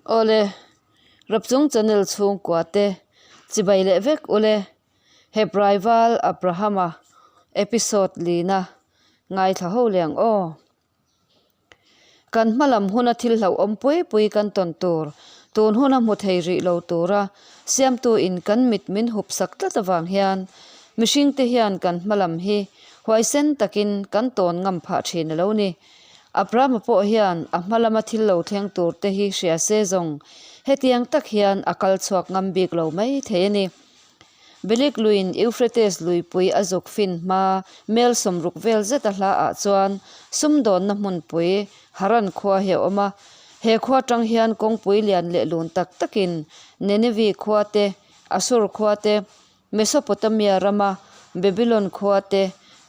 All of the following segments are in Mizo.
Awle, Rapchung channel chhungkua te chibai leh vek ule, Hebrai val Abrahama episode lina ngaithla ho leh ang aw. Kan hmalam huna thil hlauhawm pui pui kan tawn tur, tun huna hmu thei rih lo tura siamtu in kan mit min hup sak tlat avang hian mihring te hian kan hmalam hi huaisen takin kan tawn ngam phah thin a lo ni. Abrahama pawh hian a hmalama thil lo thleng tur te hi hria se zawng hetiang tak hian a kal chhuak ngam bik lo mai thei a ni. Belik luiin Euphrates luipui a zuk fin hma mel 60 vel zet a hla ah chuan sumdawnna hmunpui Haran khua hi a awm a. He khua tang hian kawngpui lian leh lun tak takin Nineveh khua te, Assur khua te, Mesopotamia rama Babylon khua te,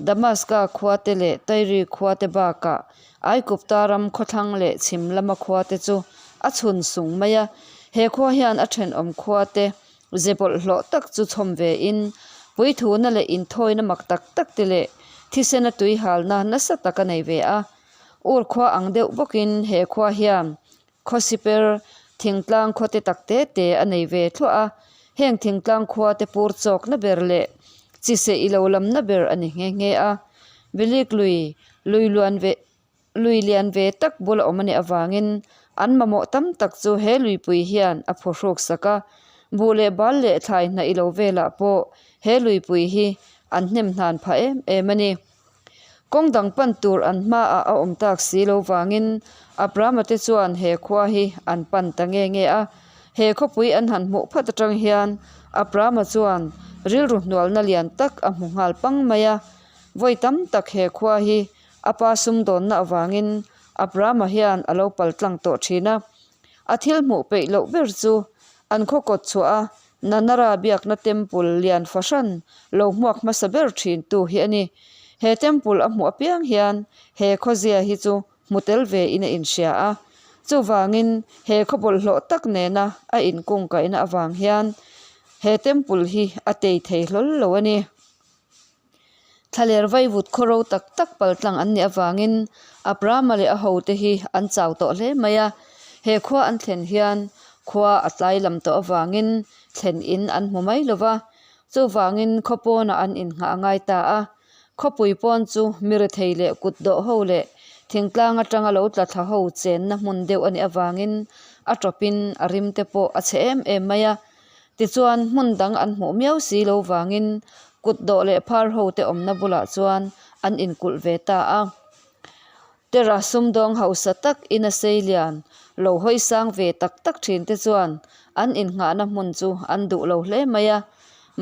Damaska khua te leh Tyre khua te bakah Aigupta ram khawthlang leh chhim lama khua te chu a chhun sung mai a. He khua hian a thenawm khua te Ze bawlhhlawh tak chu chhawm ve in, puithuna leh inthawina mak tak tak te leh thisena tui halna nasa tak a nei ve a. Ur khua ang deuh bawkin he khua hian khawsiper thingtlang khua te tak te te a nei ve thluah a, heng thingtlang khua te pur chawkna ber leh chiseh ilo lamna ber a ni nghe nghe a. Bilik lui, lui luan ve. Lui lian ve tak bul a awm a nih avangin an mamawh tam tak chu he luipui hian a phuhruk sak a, buh leh bal leh thlai hnaih ilo velah pawh he luipui hi an hnem hnan phah em em a ni. Kawng dang pan tur an hmaah a awm tak si lo vangin Abrahama te chuan he khua hi an pan ta nge nge a, he khawpui an han hmuh phat atang hian Abrahama chuan rilru hnualna lian tak a hmu nghal pang mai a, vawi tam tak he khua hi A pa sumdawnna avangin Abrahama hian a lo pal tlang tawh thin a. A thil hmuh peih loh ber chu an khaw kawt chhuah a Nanara biakna temple lian fahran lo hmuak hmasa ber thin tu hi a ni. He temple a hmuh apiang hian he khawzia hi chu hmu tel ve in a inhria a. Chuvangin he khaw bawlhhlawh tak nena a inkungkaihna avang hian he temple hi a tei thei hlawl lo a ni. Thlaler vaivut khawro tak tak paltlang an nih avangin Abrahama leh a hote hi an chau tawh hle mai a. He khua an thlen hian khua a tlai lam tawh avangin thlen in an hmu mai lo va, chuvangin khaw pawnah an innghah a ngai ta a. Khawpui pawn chu mi rethei leh kut dawh ho leh thingtlang atanga lo tla thla ho chenna hmun deuh a nih avangin a tawpin a rim te pawh a chhe em em mai a. Tichuan, hmun dang an hmuh miau si lo vangin kut dawh leh phar ho te awmna bulah chuan an inkulh ve ta a. Tera sumdawng hausa tak ina sei lian lo hawi sang ve tak tak thin te chuan an innghahna hmun chu an duh lo hle mai a.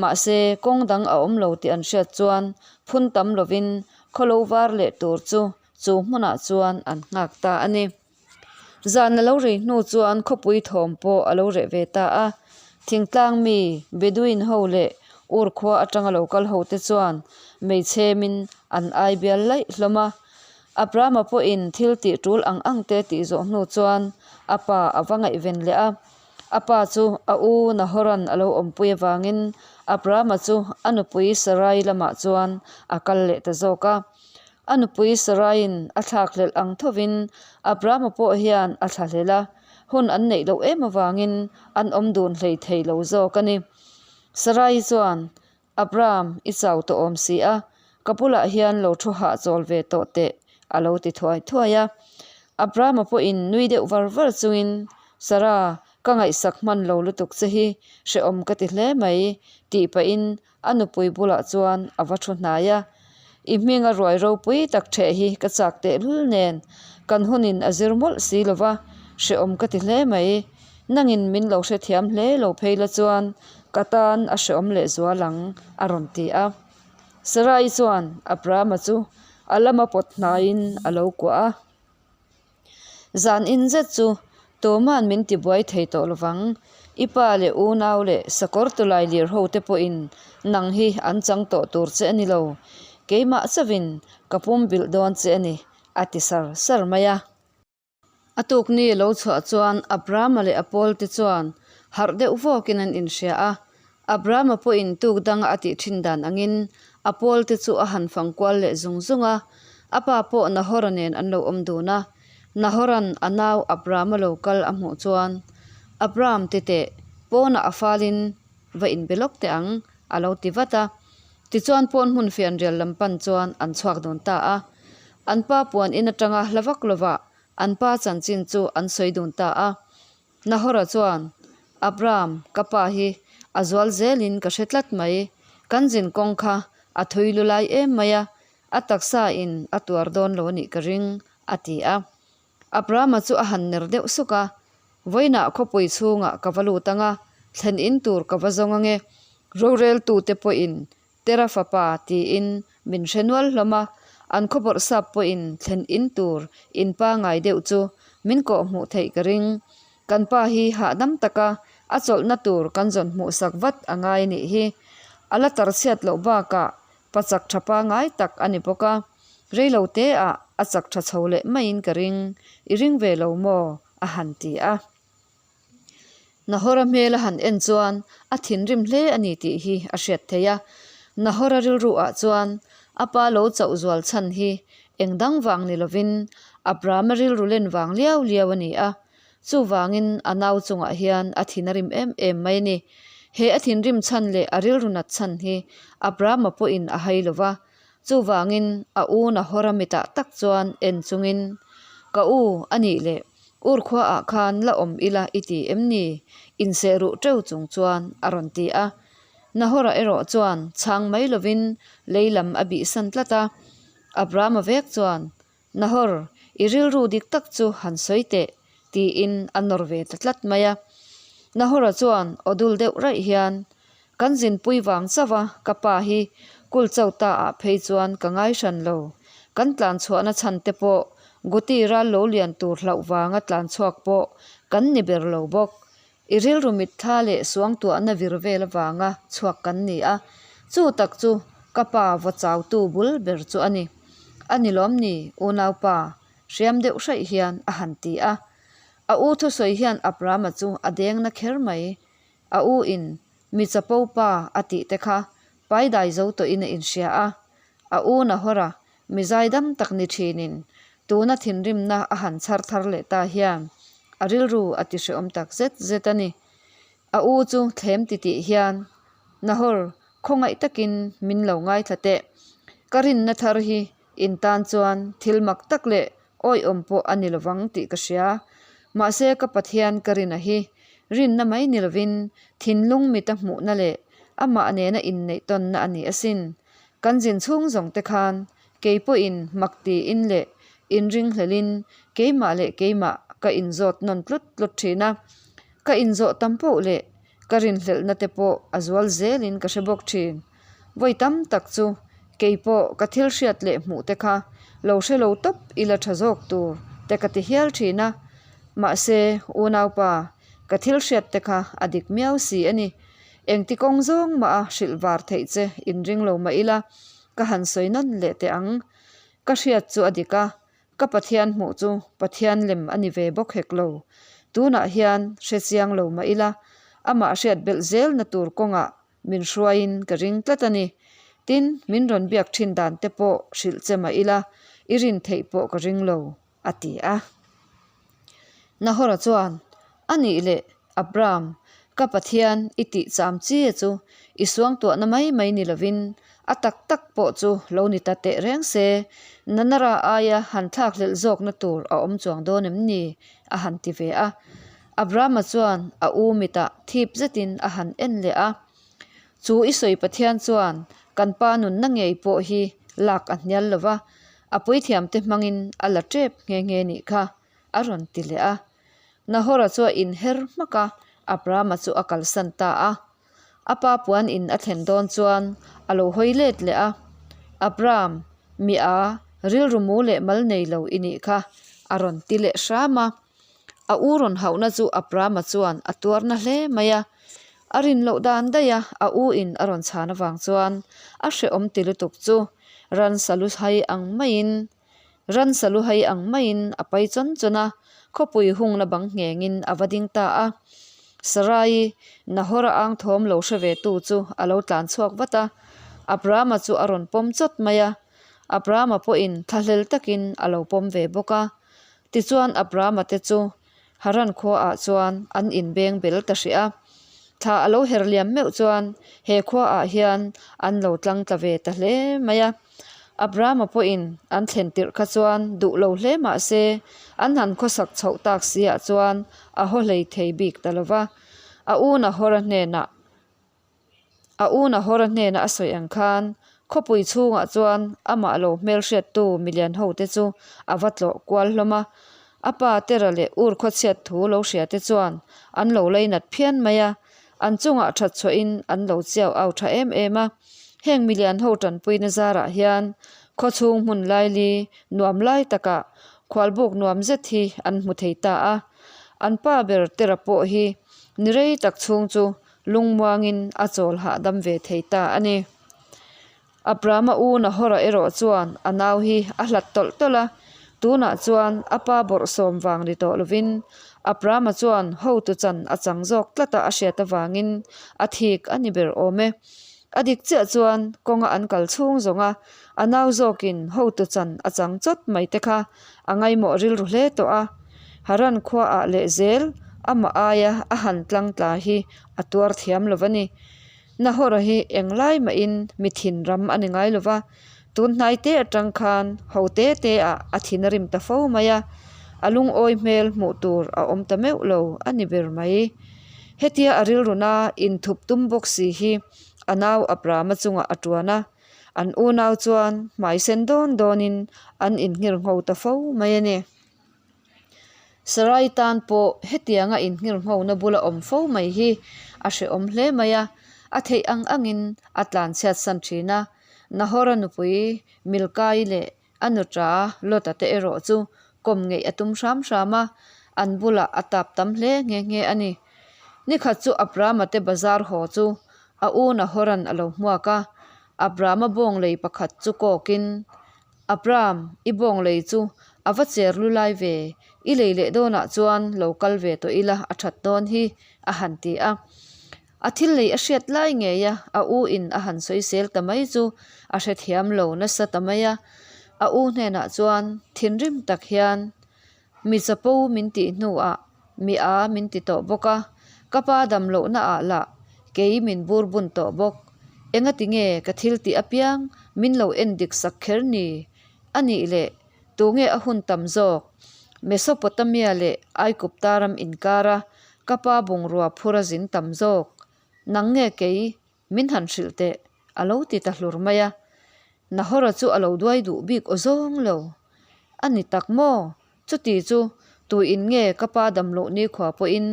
Mahse, kawng dang a awm lo tih an hriat chuan phun tam lovin khawlo var leh tur chu chu hmunah chuan an nghak ta a ni. Zan a lo rei hnu chuan khawpui thawm pawh a lo reh ve ta a, thingtlang mi Bedouin ho leh Ur khua atanga lo kal ho te chuan hmeichhemin an ai bial laih hlawm a. Abrahama pawhin thil tih tul ang ang te tih zawh hnu chuan a pa a va ngaihven leh a. A pa chu a u Nahoran a lo awmpui avangin Abrahama chu a nupui Sarai lamah chuan a kal leh ta zawk a. A nupui Saraiin a thlakhlelh ang thovin Abrahama pawh hian a thlahlel a, hun an neih loh em avangin an awm dun hlei thei lo zawk a ni. Sarai chuan, Abraham, i chau tawh awm si a, ka bulah hian lo thu hahchawl ve tawh teh, a lo ti thuai thuai a. Abrahama pawhin nui deuh var var chungin, Sarah, ka ngaihsak hman lo lutuk che hi hrehawm ka ti hle mai, tih pahin A nupui bulah chuan a va thu hnai a, I hminga ruai ropui tak ṭheh hi ka chak tehlul nen, kan hunin a zir mawlh si lo va, hrehawm ka ti hle mai. Nangin min lo hrethiam hle lo phei la chuan ka tan a hrehawm lehzual ang, a rawn ti a. Sarai chuan Abrahama chu a lama pawt hnaiin a lo kuah a. Zan in zet chu tuma'n min tibuai thei tawh lovang. I pa leh unau leh sakawr tulai lir ho te pawhin nang hi an chang tawh tur che a ni lo. Keimah chauhin ka pum bilh dawn che a ni, a ti sar sar mai a. A tukni lo chhuah chuan Abrahama leh a pawl te chuan harh deuh vawkin an inhria a. Abrahama pawhin tuk danga a tih thin dan angin a pawl te chu a han fang kual leh zung zung a. A pa pawh Nahora nen an lo awm dun a. Nahora'n a nau Abrahama lo kal a hmuh chuan. Abram ti teh, pawnah a falin va inbe lawk teh ang, a lo ti vat a. Tichuan pawn hmun fianrial lam pan chuan an chhuak dun ta a. An pa puan in atanga hla vak lovah an pa chanchin chu an sawi dun ta a. Nahora chuan, Abram, ka pa hi a zual zelin ka hre tlat mai. Kan zin kawng kha a thui lu lai em mai a, a taksa in a tuar dawn lo a nih ka ring, a ti a. Abrahama chu a han ner deuh suk a, Vawiinah khawpui chhungah ka va lut ang a, thlen in tur ka va zawng ange. Roreltute pawhin Tera fapa tiin min hre nual hlawm a, an khawbawrh sap pawhin thlen in tur in pangai deuh chu min kawh hmuh theih ka ring. Kan pa hi hahdam taka a chawlhna tur kan zawn hmuhsak vat a ngai nih hi. A la tarchhiat loh bakah Pa chak tha pangai tak a ni bawk a, reilo te ah a chak tha chho leh maiin ka ring, i ring ve lo maw? a han ti a. Nahora hmel a han en chuan a thinrim hle a ni tih hi a hriat theih a. Nahora rilru ah chuan a pa lo chauh zual chhan hi eng dang vang ni lovin Abrahama rilru len vang liau liau a ni a, Chuvangin a nau chungah hian a thin a rim em em mai a ni. He a thinrim chhan leh a rilru nat chhan hi Abrahama pawhin a hai lo va. Chuvangin a u Nahora mitah tak chuan en chungin, Ka u, a nih leh, Ur khuaah khan la awm ila i ti em ni? Inseh ruh teuh chung chuan a rawn ti a. Nahora erawh chuan chhang mai lovin lei lam a bihsan tlat a. Abrahama vek chuan, Nahor, i rilru dik tak chu han sawi teh, tiin a nawr ve ta tlat mai a. Nahora chuan aw dul deuh raih hian, Kan zinpui vang chauh a, ka pa hi kul chau ta ah phei chuan ka ngai hran lo. Kan tlan chhuahna chhan te pawh Guti ral lo lian tur hlauh vanga tlan chhuak pawh kan ni ber lo bawk. I rilru mitthla leh suangtuahna vir vel avanga chhuak kan ni a, chu tak chu ka pa vaw chautu bul ber chu a ni. A ni lawm ni, unaupa, hriam deuh hraih hian a han ti a. A u thusawi hian Abrahama chu a deng na kher mai. A u in mi chapo pa a tih te kha paidai zo tawhin a inhria a. A u Nahora Mi zaidam tak ni thinin tuna thinrimna a han chhar thar leh ta hian a rilru a ti hrehawm tak zet zet a ni. A u chu thlem titih hian, Nahor, khawngaih takin min lo ngaithla teh. Ka rinna thar hi in tan chuan thil mak tak leh awihawm pawh a ni lovang tih ka hria. Mahse ka Pathian ka rina hi rinna mai ni lovin thinlung mita hmuhna leh amah nena inneih tawnna a ni asin. Kan zin chhung zawng te khan kei pawhin mak tiin leh inringhlelin keimah leh keimah ka inzawt nawn tlut tlut thin a. Ka inzawh tam poh leh ka rinhlelhna te pawh a zual zelin ka hre bawk thin. Vawi tam tak chu kei pawh ka thil hriat leh hmuh te kha lo hre lo tawp ila tha zawk tur te ka ti hial thin a. Mahse, unaupa, ka thil hriat te kha a dik miau si a ni. Engti kawng zawng mah a hrilh var theih che inring lo mah ila, ka han sawi nawn leh teh ang. Ka hriat chu a dik a, ka Pathian hmuh chu Pathian lem a ni ve bawk hek lo. Tunah hian hre chiang lo mah ila, amah hriat belh zelna tur kawngah min hruaiin ka ring tlat a ni. Tin, min rawn biak thin dan te pawh hrilh che mah ila, i rin theih pawh ka ring lo, a ti a. Nahora chuan, A nih leh, Abram, ka Pathian i tih cham chi a chu i suangtuahna mai mai ni lovin a tak tak pawh chu lo ni ta teh reng se, Nanara aia han thlakhlelh zawkna tur a awm chuang dawn em ni? a han ti ve a. Abrama chuan a u mitah thip zetin a han en leh a. Chu i sawi Pathian chuan kan pa nunna ngei pawh hi lak a hnial lo va, a puithiamte hmangin a la tep nghe nghe nih kha, a rawn ti leh a. Nahora chu a inher hmak a, Abrahama chu a kalsan ta a. A pa puan in a thlen dawn chuan a lo hawi let leh a, Abraham, mi a, rilru mu leh mal nei lo i nih kha, a rawn ti leh hram a. A u rawn hauhna chu Abrahama chuan a tuar na hle mai a. A rin loh dan daih a, a u in a rawn chhan avang chuan a hrehawm ti lutuk chu ransa lu hai ang maiin Ransa lu hai ang maiin a pai chawn chawn a, khawpui hungna bang nghengin a va ding ta a. Sarai, Nahora ang thawm lo hre ve tu chu a lo tlan chhuak vat a, Abrahama chu a rawn pawm chawt mai a. Abrahama pawhin thlahlel takin a lo pawm ve bawk a. Tichuan Abrahama te chu. Haran khuaah chuan an inbeng bel ta hrih a. Thla a lo her liam meuh chuan he khuaah hian an lo tlang tla ve ta hle mai a. Abrahama pawhin an thlen tirh kha chuan duh lo hle mah se an han khawsak chhoh tak siah chuan a haw hlei thei bik ta lo va. A u Nahora hnenah A u Nahora hnena a sawi ang khan khawpui chhungah chuan amah lo hmelhriattu milian hote chu a va tlawh kual hlawm a. A pa Tera leh Ur khawchhiat thu lo hria te chuan an lo leinat phian mai a, an chungah that chhuahin an lo chiau au tha em em a. Heng milian ho tanpuina zarah hian khawchhung hmun laili nuam lai takah khualbuk nuam zet hi an hmu thei ta a. An pa ber Tera pawh hi ni rei tak chhung chu lungmuangin a chawl hahdam ve thei ta a ni. Abrahama u Nahora erawh chuan a nau hi a hlat tawlh tawlh a, tunah chuan a pa bawrhsawm vang ni tawh lovin Abrahama chuan hotu chan a chang zawk tlat a a hriat avangin a thik a ni ber awm e. A dik chiah chuan kawnga an kal chhung zawng a, a nau zawkin hotu chan a chang chawt mai te kha a ngaimawh rilru hle tawh a. Haran khuaah leh zel amah aia a han tlang tla hi a tuar thiam lo va ni. Nahora hi englai mahin mi thin ram a ni ngai lo va, tun hnai te atang khan ho te te ah a thin a rim ta fo mai a, a lungawi hmel hmuh tur a awm ta meuh lo a ni ber mai. Hetia a rilruna inthup tum bawk si hi a nau Abrahama chungah a tuan a, an unau chuan hmai sen dawn dawnin an innghirngho ta fo mai a ni. Sarai tan pawh hetianga innghirnghona bula awm fo mai hi a hrehawm hle mai a, a theih ang angin a tlanchhiat san thin a. Nahora nupui Milkai leh a nuṭa Lota te erawh chu kawm ngeih a tum hram hram a, an bulah a tap tam hle nghe nghe a ni. Nikhat chu Abrahama te bazar haw chu a u Nahoran a lo hmuak a, Abrahama bawng lei pakhat chu kawkin, Abraham, i bawng lei chu a va cher lu lai ve, i lei leh dawnah chuan lo kal ve tawh ila a that dawn hi, a han ti a. A thil lei a hriat lai ngei a, a u in a han sawisel ta mai chu a hrethiam lo nasa ta mai a. A u hnenah chuan thinrim tak hian, Mi chapo min tih hnuah mi a min ti tawh bawk a, ka pa dam lohna ah lah kei min bur bun tawh bawk. Engati nge ka thil tih apiang min lo en dik sak kher ni? A nih leh tunge a hun tam zawk? Mesopotamia leh Aikupta ram inkara ka pa bungrua phur a zin tam zawk. Nang nge kei min han hrilh teh a lo ti ta hlur mai a. Nahora chu a lo duai duh bik aw zawng lo. A ni tak maw? Chuti chu tuin nge ka pa damloh nikhua pawhin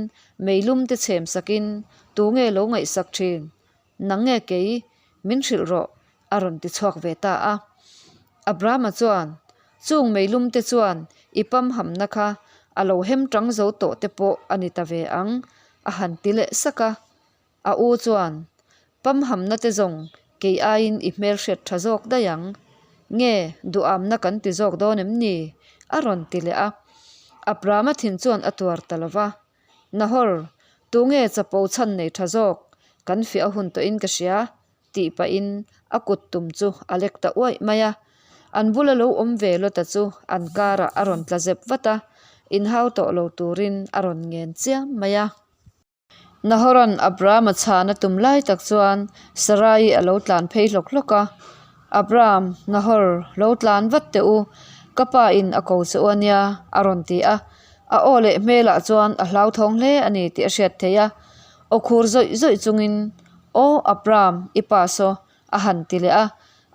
meilum te chhem sakin tu nge lo ngaihsak thin? Nang nge kei min hrilh rawh a rawn ti chhuak ve ta a. Abrahama chuan, Chung meilum te chuan i pamhamna kha a lo hem tang zo tawh te pawh a ni ta ve ang a han ti leh sak a. A u chuan, Pamhamna te zawng kei aiin i hmelhriat tha zawk daih ang. Nge duhamna kan ti zawk dawn em ni? a rawn ti leh a. Abrahama thin chuan a tuar ta lo va. Nahor, tunge chapo chhan nei tha zawk? Kan fiah a hun tawhin ka hria, tih pahin a kut tum chu a lek ta uaih mai a. An bula lo awm ve lawta chu an karah a rawn tla zep vat a, inhau tawh lo turin a rawn ngen chiam mai a. Nahoran Abraham-a chhan a tum lai tak chuan Sarai a lo tlan phei hlawk hlawk a, Abraham, Nahor, lo tlan vat teh u, ka pa in a ko che u ania, a rawn ti a. A aw leh hmelah chuan a hlauthawng hle a ni tih a hriat theih a. Aw khur zawih zawih chungin, Aw, Abraham, i pa saw, a han ti leh a,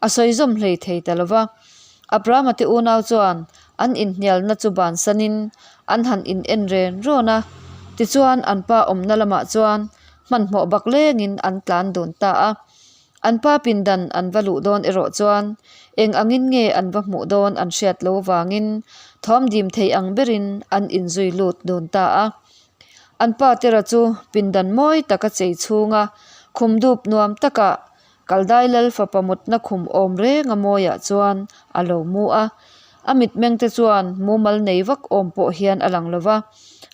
a sawi zawm hlei thei ta lo va. Abrahama te unau chuan an inhnialna chu bansanin an han in en ren rawn a, tichuan an pa awmna lamah chuan hmanhmawh bak lengin an tlan dun ta a. An pa pindan an va luh dawn erawh chuan eng angin nge an va hmuh dawn an hriat lo vangin thawm dim thei ang berin an inzui lut dun ta a. An pa tera chu pindan mawi taka chei chhunga khum dup nuam takah Kaldai lal fapa mutna khum awm reng a mawiah chuan a lo mu a. A mitmeng te chuan mumal nei vak awm pawh hian a lang lo va,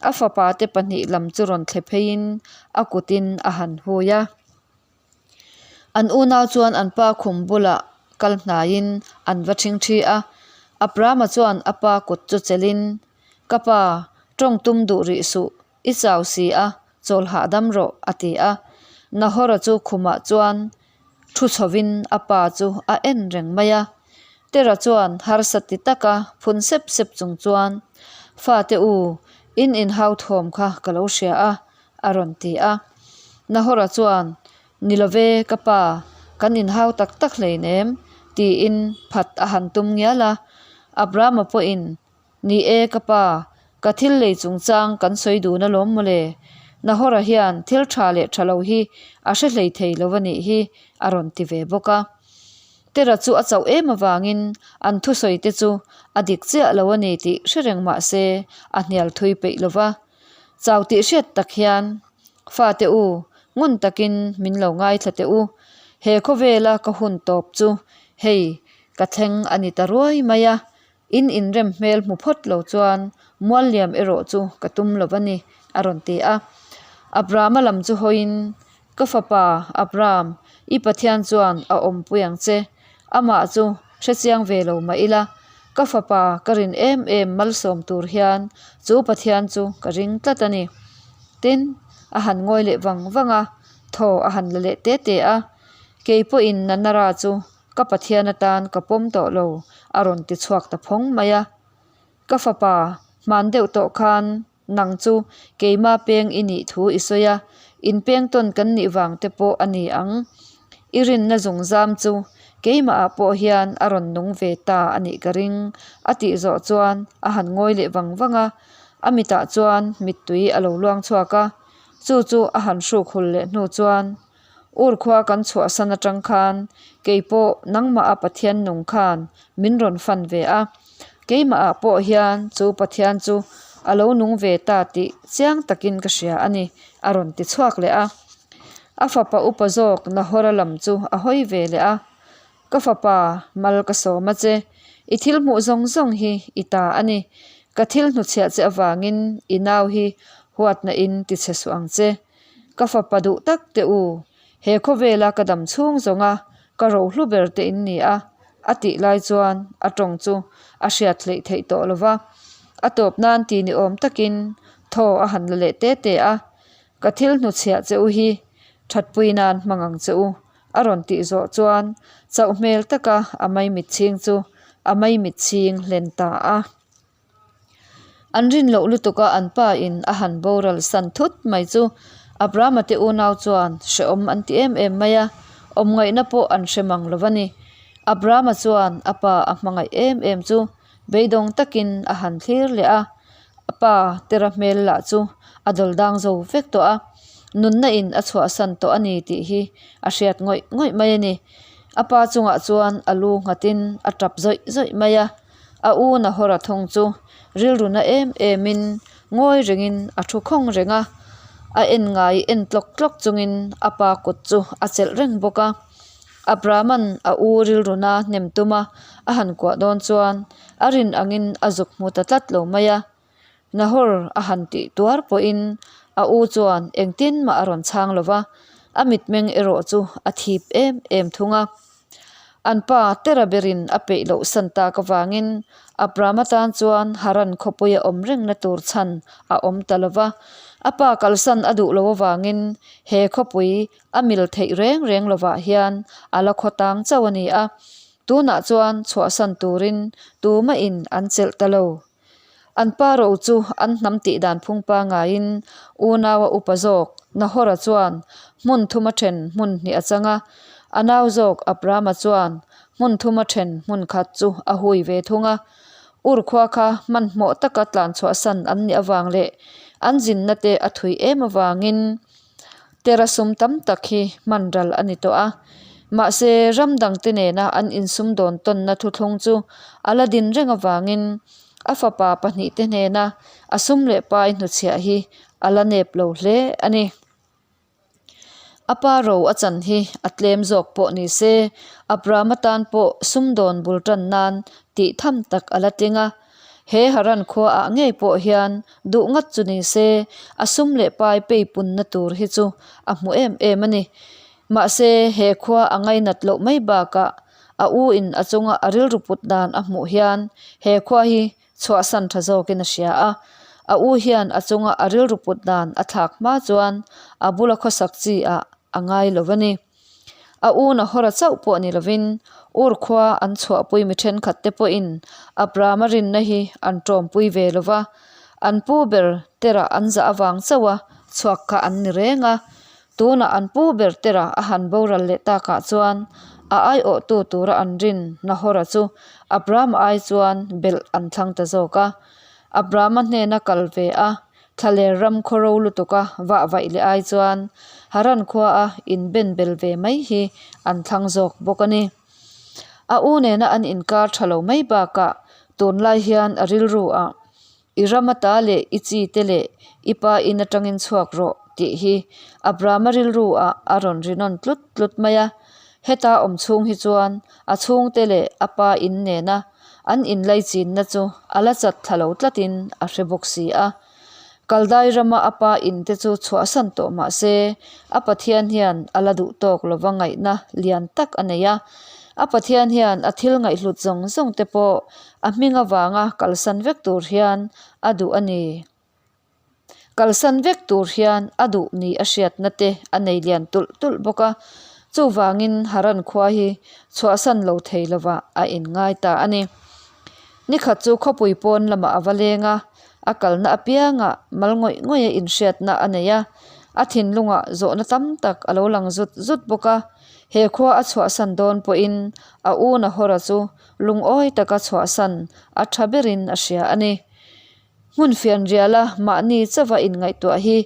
a fapa te pahnih lam chu rawn thle pheiin a kutin a han hui a. An unau chuan an pa khum bulah kal hnaiin an va ṭhingṭhi a. Abrahama chuan a pa kut chu chelhin, Ka pa, Tawng tum duh rih suh, i chau si a, chawl hahdam rawh, a ti a. Nahora chu khumah chuan thu chhovin a pa chu a en reng mai a. Tera chuan harsa ti taka phun sep sep chung chuan, Fate u, in inhau thawm kha ka lo hria a, a rawn ti a. Nahora chuan, Ni love ka pa, kan inhau tak tak hleinem, tiin phat a han tum ngial a. Abrahama pawhin, Ni e ka pa, ka thil lei chungchang kan sawi dun alawm mawle. Nahora hian thil tha leh tha lo hi a hre hlei thei lo a nih hi, a rawn ti ve bawk a. Tera chu a chauh em avangin an thusawi te chu a dik chiah lo a ni tih hre reng mah se a hnial thui peih lo va. Chau tih hriat tak hian, Fate u, ngun takin min lo ngaithla teh u. He khawvela ka hun tawp chu hei ka thleng a ni ta ruai mai a, In inrem hmel hmu phawt lo chuan mual liam erawh chu ka tum lo va ni, a rawn ti a. Abrahama lam chu hawiin, Ka fapa, Abraham, i Pathian chuan a awmpui ang che. Amah chu hrechiang ve lo mah ila, ka fapa ka rin em em malsawm tur hian chu Pathian chu ka ring tlat a ni. Tin, a han ngawi leh vang vang a, thaw a han la leh te te a. Kei pawhin Nanara chu Ka Pathian atan ka pawm tawh lo, a rawn ti chhuak ta phawng mai a. Ka fapa, hman deuh tawh khan nang chu keima peng i nih thu i sawi a, in peng tawn kan nih vang te pawh a ni ang. I rinna zungzam chu keimahah pawh hian a rawn nung ve ta a nih ka ring, a tih zawh chuan a han ngawi leh vang vang a. A mitah chuan mittui a lo luang chhuak a, chu chu a han hruk hul leh hnu chuan Ur khua kan chhuahsan atang khan kei pawh nangmah a Pathian nung khan min rawn fan ve a, keimah ah pawh hian chu Pathian chu a lo nung ve ta tih chiang takin ka hria a ni, a rawn ti chhuak leh a. A fapa upa zawk Nahora lam chu a hawi ve leh a, Ka fapa, mal ka sawm a che, i thil hmuh zawng zawng hi i ta a ni, ka thil hnuchhiah che avangin i nau hi huatna in ti chhe suh ang che. Ka fapa duh tak teh u, he khawvela ka dam chhung zawnga ka rohlu ber te in ni a, a tih lai chuan a tawng chu a hriat hleih theih tawh lo va. A tawp nan ti ni awm takin thaw a han la leh te te a, Ka thil hnuchhiah che u hi thatpui nan hmang ang che u, a rawn tih zawh chuan chauh hmel taka a maimitchhing chu a maimitchhing hlen ta a. An rin loh lutuk a an pa in a han boral san thut mai chu Abrahama te unau chuan hrehawm an ti em em mai a, awm ngaihna pawh an hre mang lo va ni. Abrahama chuan a pa a hmangaih em em chu beidawng takin a han thlir leh a, a pa tera hmel lah chu a dawl dang zo vek tawh a, nunna in a chhuahsan tawh a ni tih hi a hriat ngawih ngawih mai a ni. A pa chungah chuan a lu nghatin a tap zawih zawih mai a. A u Nahora thawng chu rilru na em emin ngawi rengin a thu khawng reng a, a en ngai en tlawk tlawk chungin a pa kut chu a chelh reng bawk a. Abrahama'n a u rilru na hnem tuma a han kuah dawn chuan a rin angin a zuk hmu ta tlat lo mai a. Nahor a han tih tuar pawhin a u chuan engtin mah a rawn chhang lo va, a mitmeng erawh chu a thip em em thung a. An pa tera berin a peih loh san tak avangin Abrahama tan chuan Haran khawpui a awm rengna tur chhan a awm ta lo va. A pa kalsan a duh lo avangin he khawpui a mil theih reng reng lovah hian a la khaw tang chauh a ni a. Tunah chuan chhuahsan turin tumahin an chelh ta lo. An pa ro chu an hnam tih dan phung pangaiin unaua upa zawk Nahora chuan hmun thuma then hmun hnih a chang a, a nau zawk Abrama chuan hmun thuma then hmun khat chu a hui ve thung a. Ur khua kha hmanhmawh taka tlan chhuahsan an nih avang leh an zinna te a thui em avangin Tera sum tam tak hi hman ral a ni tawh a, mahse ram dangte nena an insumdawn tawnna thuthlung chu a la din reng avangin a fapa pahnihte hnena a sum leh pai hnuchhiah hi a la nep lo hle a ni. A pa ro a chan hi a tlem zawk pawh ni se, Abraham atan pawh sumdawn bul tan nan tih tham tak a la tling a. He Haran khua ah ngei pawh hian duh ngat chu ni se, a sum leh pai pei punna tur hi chu a hmu em em a ni. Mahse, he khua a ngainat loh mai bakah a u in a chunga a rilru put dan a hmuh hian he khua hi chhuahsan tha zawkin a hria a. A u hian a chunga a rilru put dan a thlak hma chuan a bula khawsak chi ah a ngai lo a ni. A u Nahora chauh pawh ni lovin Ur khua an chhuahpui mi thenkhat te pawhin Abrahama rinna hi an tawmpui ve lo va, an pu ber terah an zah avang chauh a chhuak kha an ni reng a. Tunah an pu ber terah a han boral leh takah chuan a aiawhtu tura an rin Nahora chu Abrahama ai chuan belh an thlang ta zawk a. Abrahama hnena kal ve a, Thlaler ram khaw ro lutuka vah vaih leh ai chuan Haran khuaa inben bel ve mai hi an thlang zawk bawk a ni. A u nena an inkar tha lo mai bakah tunlai hian a rilru ah I ram ata leh i chi te leh i pa in atangin chhuak rawh tih hi Abrahama rilru ah a rawn ri nawn tlut tlut mai a. Heta awm chhung hi chuan a chhungte leh a pa in nena An inlaichinna chu a la chat thla lo tlatin a hre bawk si a. Kaldai rama a pa inte chu chhuahsan tawh mah se, a Pathian hian a la duh tawk lova ngaihna lian tak a nei a. A Pathian hian a thil ngaihhlut zawng zawng te pawh a hming avanga kalsan vek tur hian a duh a ni. Kalsan vek tur hian a duh ni a hriatna te a nei lian tulh tulh bawk a, chuvangin Haran khua hi chhuahsan lo thei lovah a inngai ta a ni. Nikhat chu khawpui pawn lamah a va leng a, a kalna apiangah mal ngawih ngawih a inhriatna a nei a, a thinlungah zawhna tam tak a lo lang zut zut bawk a, he khua a chhuahsan dawn pawhin a u Nahora chu lungawi taka chhuahsan a tha berin a hria a ni. Hmun fianriala mahni chauha inngaihtuah hi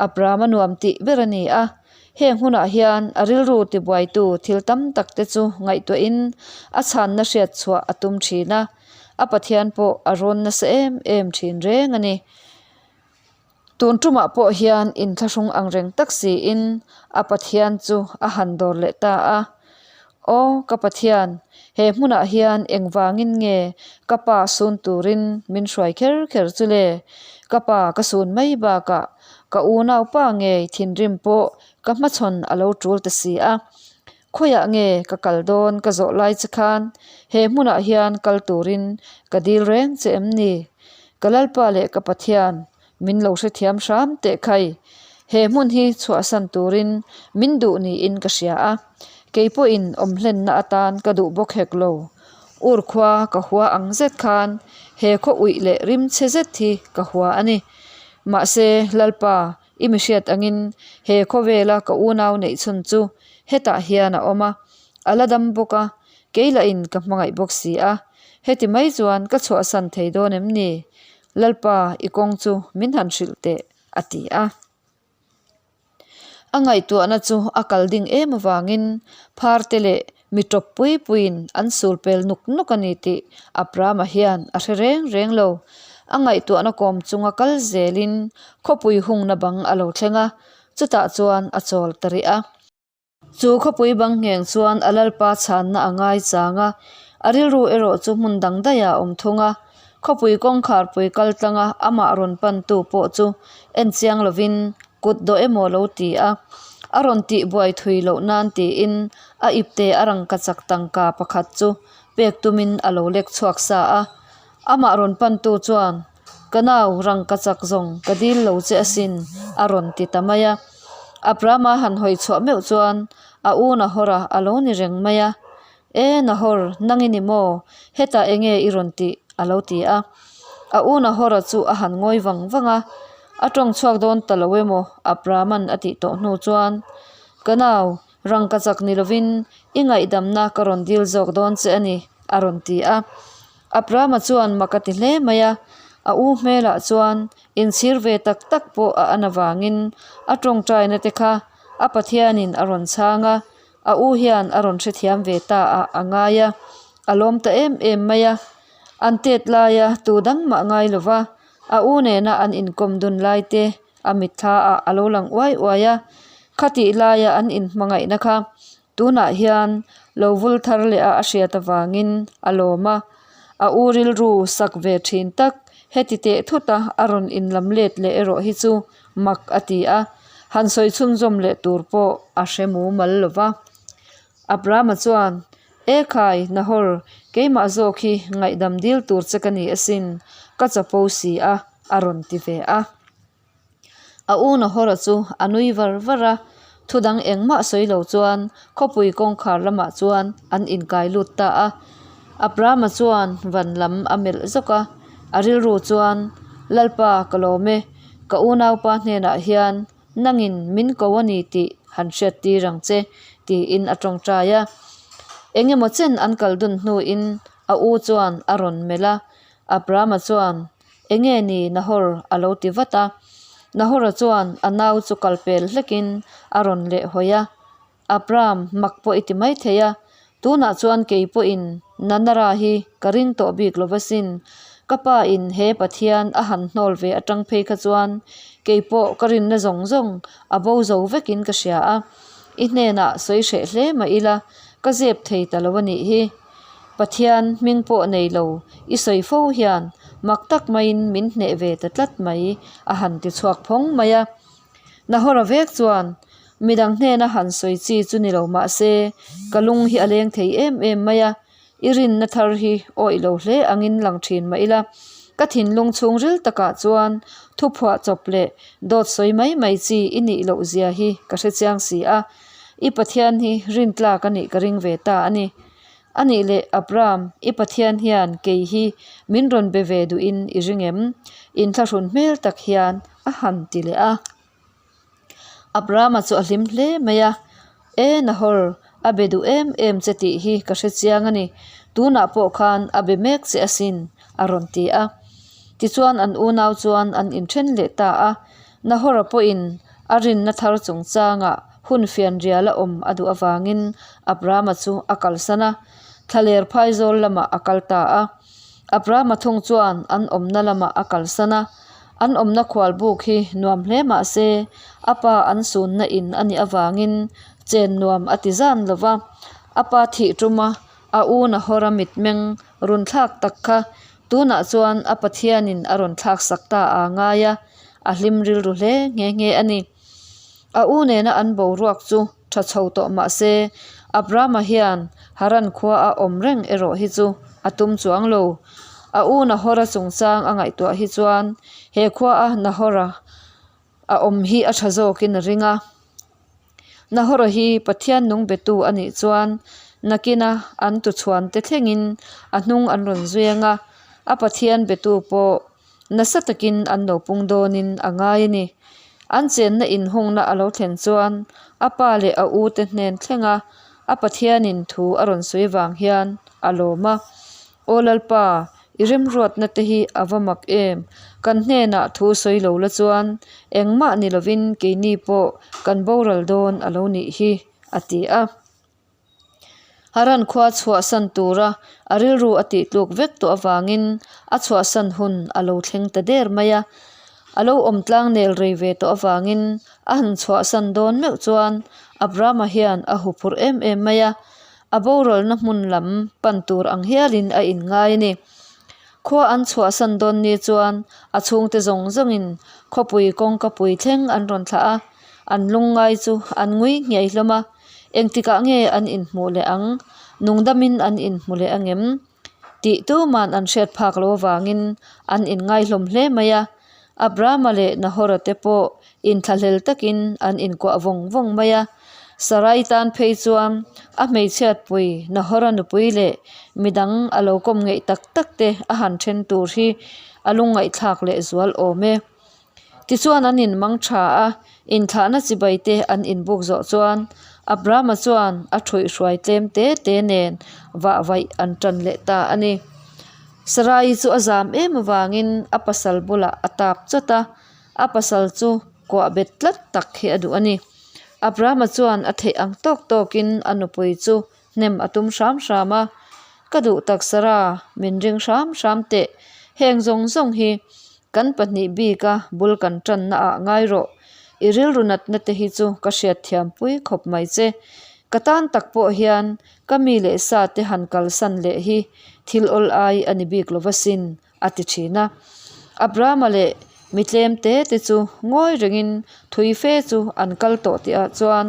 Abrahama nuam tih ber a ni a. Heng hunah hian a rilru tibuaitu thil tam tak te chu ngaihtuahin a chhanna hriat chhuah a tum thin a, a Pathian pawh a rawn nasa em em thin reng a ni. Tun tumah pawh hian inthlahrung ang reng tak siin a Pathian chu a han dawr leh ta a. Aw ka Pathian, he hmunah hian engvangin nge ka pa sun turin min hruai kher kher chu le? Ka pa ka sun mai bakah ka unaupa ngei thinrim pawh ka hmachhawn a lo tul ta si a. Khawiah nge ka kal dawn ka zawh lai che khan he hmunah hian kal turin ka dil reng che em ni? Ka Lalpa leh ka Pathian, Min lo hrethiam hram teh khai. He hmun hi chhuahsan turin min duh niin ka hria a, kei pawhin awm hlenna atan ka duh bawk hek lo. Ur khua ka hua ang zet khan he khaw uih leh rim chhe zet hi ka hua a ni. Mahse, Lalpa, i mi hriat angin he khawvela ka unau neih chhun chu hetah hian a awm a, a la dam bawk a, kei lahin ka hmangaih bawk si a. Heti mai chuan ka chhuahsan thei dawn em ni? Lalpa, i kawng chu min han hrilh teh, a ti a. A ngaihtuahna chu a kal ding em avangin pharte leh mi tawp pui puiin an sul pel nuk nuk a ni tih Abrahama hian a hre reng reng lo. A ngaihtuahna kawm chunga kal zelin khawpui hungna bang a lo thleng a, chutah chuan a chawl ta rih a. Chu khawpui bang ngheng chuan a lalpa chhanna a ngai chang a, a rilru erawh chu hmun dang daih ah a awm thung a. Khawpui kawngkharpui kal tlanga amah rawn pantu pawh chu en chiang lovin kut dawh emaw lo ti a, a rawn tih buai thui loh nan tiin a ipte a rangkachak tangka pakhat chu pek tumin a lo lek chhuak sa a. Amah rawn pantu chuan, Ka nau, rangkachak zawng ka dil lo che asin, a rawn ti ta mai a. Abrahama han hawi chhuah meuh chuan a u Nahor-a a lo ni reng mai a. E Nahor, nang i ni maw? Hetah eng nge i rawn tih? a lo ti a. A u Nahor-a chu a han ngawi vang vang a. A tawng chhuak dawn ta lo emaw Abrahama'n a tih tawh hnu chuan, Ka nau, rangkachak ni lovin i ngaihdamna ka rawn dil zawk dawn che a ni, a rawn ti a. Abrahama chuan mak a ti hle mai a, a u hmelah chuan inchhir ve tak tak pawh a an avangin a tawngtaina te kha a Pathianin a rawn chhang a, a u hian a rawn hrethiam ve ta ah a ngai a, a lawm ta em em mai a. An tet laia tu dang mah ngai lova a u nena an inkawm dun lai te a mitthla ah a lo lang uai uai a, khatih laia an inhmangaihna kha Tunah hian lo vul thar leh a a hriat avangin a lawm a, a u rilru sak ve thin tak heti teh thut a a rawn inlam let leh erawh hi chu mak a ti a, han sawi chhunzawm leh tur pawh a hre mumal lo va. Abrahama chuan, E khai, Nahor, keimah zawk hi ngaihdam dil tur che ka ni asin, ka chapo si a. a rawn ti ve a. A u Nahora chu a nui var var a, thu dang engmah sawi lo chuan khawpui kawngkhar lamah chuan an inkai lut ta a. Abrahama chuan van lam a melh zawk a, a rilru chuan, Lalpa ka lawm e, ka unaupa hnenah hian nangin min ko a ni tih han hriat tir ang che, tiin a tawngtai a. Engemaw chen an kal dun hnuin a u chuan a rawn melh a, Abrahama chuan, Enge ni Nahor? a lo ti vat a. Nahora chuan a nau chu kal pel hlekin a rawn leh hawi a. Abraham, mak pawh i ti mai thei a. Tunah chuan kei pawhin Nanara hi ka ring tawh bik lo va sin. Ka pa in he Pathian a han hnawl ve atang phei kha chuan kei pawh ka rinna zawng zawng a bo zo vekin ka hria a. I hnenah sawi hreh hle mah ila ka zep thei ta lo a nih hi. Pathian hming pawh nei lo i sawi fo hian mak tak maiin min hneh ve ta tlat mai a han ti chhuak phawng mai a. Nahora vek chuan midang hnena han sawi chi chu ni lo mah se ka lung hi a leng thei em em mai a, i rinna thar hi awih lo hle angin lang thin mah ila ka thinlung chhungril takah chuan thuphuah chawp leh dawt sawi mai mai chi i nih loh zia hi ka hre chiang si a, i Pathian hi rintlak a nih ka ring ve ta a ni. A nih leh Abram, i Pathian hian kei hi min rawn be ve duhin i ring em? Inthlahrun hmel tak hian a han ti leh a. Abrama chu a hlim hle mai a, E Nahor, a be duh em em che tih hi ka hre chiang a ni. Tunah pawh khan a be mek che asin, a rawn ti a. Tichuan an unau chuan an inthen leh ta a. Nahora pawhin a rinna thar chungchangah hun fianrial a awm a duh avangin Abrama chu a kalsan a, thlaler phaizawl lamah a kal ta a. Abrama thung chuan an awmna lamah a kalsan a, an awmna khual buk hi nuam hle mah se a pa an sunna in a nih avangin chen nuam a ti zan lo va, a pa thih tuma a u Nahora mitmeng run thlak tak kha tunah chuan a Pathianin a rawn thlak sak ta a ngai a, a hlim rilru hle nghe nghe a ni. A u nena an boruak chu tha chho tawh mah se, Abrahama hian Haran khua a awm reng erawh hi chu a tum chuang lo. A u Nahora chungchang a ngaihtuah hi chuan he khua a Nahora a awm hi a tha zawkin a ring a. Nahora hi Pathian nung betu a nih chuan nakina an tuchhuan te thlengin a hnung an rawn zui ang a, a Pathian betu pawh Nasa takin an lo pung dawnin a ngai a ni. An chenna inhungna a lo thlen chuan a pa leh a u te hnen thlenga a Pathianin thu a rawn sawi vang hian a lawm a. Aw Lalpa, i remruatna te hi a va mak em? Kan hnenah thu sawi lo la chuan engmah ni lovin keini pawh kan boral dawn a lo nih hi, a ti a. Haran khua chhuahsan tura a rilru a tih tluk vek tawh avangin a chhuahsan hun a lo thleng ta der mai a. A lo awm tlang nel rei ve tawh avangin a han chhuahsan dawn meuh chuan Abrahama hian a huphurh em em mai a, a boralna hmun lam pan tur ang hialin a inngai a ni. Khua an chhuahsan dawn ni chuan a chhungte zawng zawngin khawpui kawngkapui thleng an rawn thlah a, an lungngai chu an ngui nghiai hlawm a. Engtikah nge an inhmuh leh ang? Nungdamin an inhmu leh angem? Tih tuman an hriat phak lo avangin an inngai hlawm hle mai a. Abrahama leh Nahora te pawh inthlahlel takin an inkuah vawng vawng mai a. Sarai tan phei chuan a hmeichhiatpui Nahora nupui leh midang a lo kawm ngeih tak tak te a han then tur hi a lungngaihthlak lehzual awm e. Tichuan an inmang tha a, inthlahna chibai te an inbuk zawh chuan Abrahama chuan a ṭhuihhruai tlem te te nen vah vaih an ṭan leh ta a ni. Sarai chu a zam em avangin a pasal bulah a tap chawt a, a pasal chu kuah bet tlat tak hi a duh a ni. Abrahama chuan a theih ang tawk tawkin a nupui chu hnem a tum hram hram a, Ka duh tak Sarah, min ring hram hram teh, heng zawng zawng hi Kan pahnih bika bul kan tanna ah ngai rawh. I rilru natna te hi chu ka hriatthiam pui khawp mai che. Ka tan tak pawh hian ka mi leh sa te han kalsan leh hi thil awl ai a ni bik lo va sin, a ti thin a. Abrahama leh mi tlem te te chu ngawi rengin thui fe chu an kal tawh tih ah chuan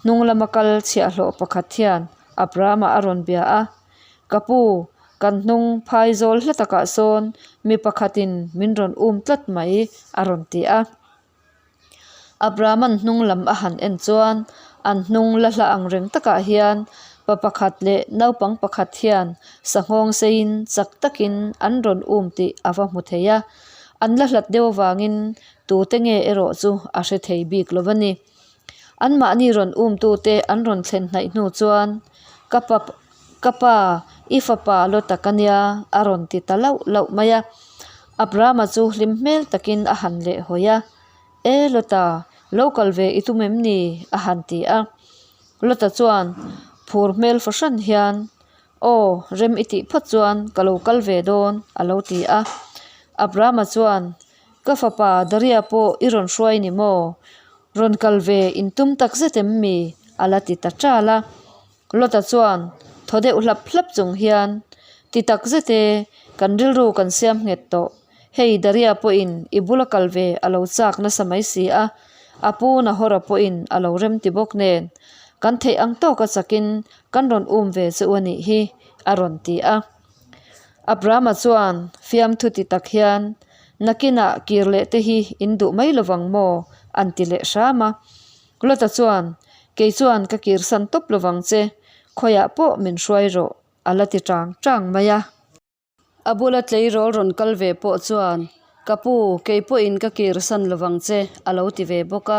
hnung lama kal chhiahhlawh pakhat hian Abrahama a rawn bia a, Ka pu, Kan hnung phai zawl hla takah sawn mi pakhatin min rawn um tlat mai, a rawn ti a. Abraham-a'n hnung lam a han en chuan an hnung la hla ang reng takah hian pa pakhat leh naupang pakhat hian sanghawng seiin chak takin an rawn um tih a va hmu thei a. An la hlat deuh avangin tute nge erawh chu a hre thei bik lo a ni. Anmahni rawn umtute an rawn thlen hnaih hnu chuan ka pa ka pa i fapa lo tak a nia a rawn ti ta lauh lauh mai a. Abrahama chu hlim hmel takin a han leh hawi a, E Lota, lo kal ve i tum em ni? a han ti a. Lota chuan phur hmel fahran hian Aw, rem i tih phawt chuan ka lo kal ve dawn a lo ti a. Abrahama chuan Ka fapa Daria pawh i rawn hruai ni maw? Rawn kal ve in tum tak zet em mi? a la ti ta ṭal a. Lota chuan thaw deuh hlap hlap chung hian, Ti tak zet e, kan rilru kan siam nghet tawh. Hei Daria pawhin i bula kal ve a lo chak nasa mai si a, a pu Nahora pawhin a lo rem ti bawk nen, kan theih ang tawka chakin kan rawn um ve che u a nih hi, a rawn ti a. Abrahama chuan fiamthu ti tak hian, Nakinah kir leh te hi in duh mai lovang maw? an ti leh hram a. Lota chuan, Kei chuan ka kirsan tawp lovang che, khawiah pawh min hruai rawh, a la ti chang chang mai a. A bula tleirawl rawn kal ve pawh chuan, Ka pu, kei pawhin ka kirsan lovang che, a lo ti ve bawk a.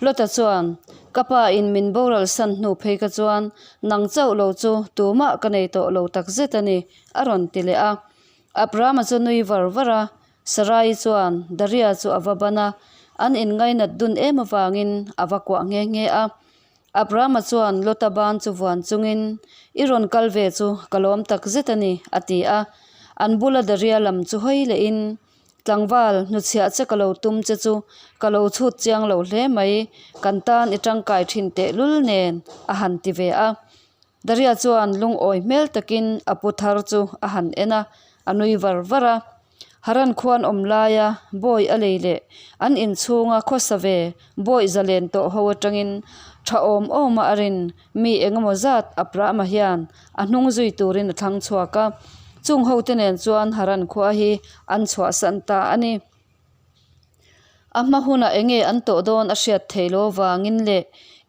Lota chuan, Ka pa in min boral san hnu phei kha chuan nang chauh lo chu tumah ka nei tawh lo tak zet a ni, a rawn ti leh a. Abrahama chu nui var var a, Sarai chuan Daria chu a va ban a, an inngainat dun em avangin a va kuah nghe nghe a. Abrahama chuan Lota ban chu vuan chungin, I rawn kal ve chu ka lawm tak zet a ni, a ti a. An bula Daria lam chu hawi lehin, Tlangval, hnuchhiah che ka lo tum che chu ka lo chhut chiang lo hle mai, kan tan i tangkai thin tehlul nen, a han ti ve a. Daria chuan lungawi hmel takin a pu thar chu a han en a, a nui var var a. Haran khuan awm laia bawi a lei leh an inchhunga khawsa ve bawi zalen tawh ho atangin tha awm awma a rin mi engemaw zat Abrahama hian a hnung zui turin a thlang chhuak a. Chung hote nen chuan Haran khua hi an chhuahsan ta a ni. A hma hunah eng nge an tawh dawn a hriat theih lo vangin leh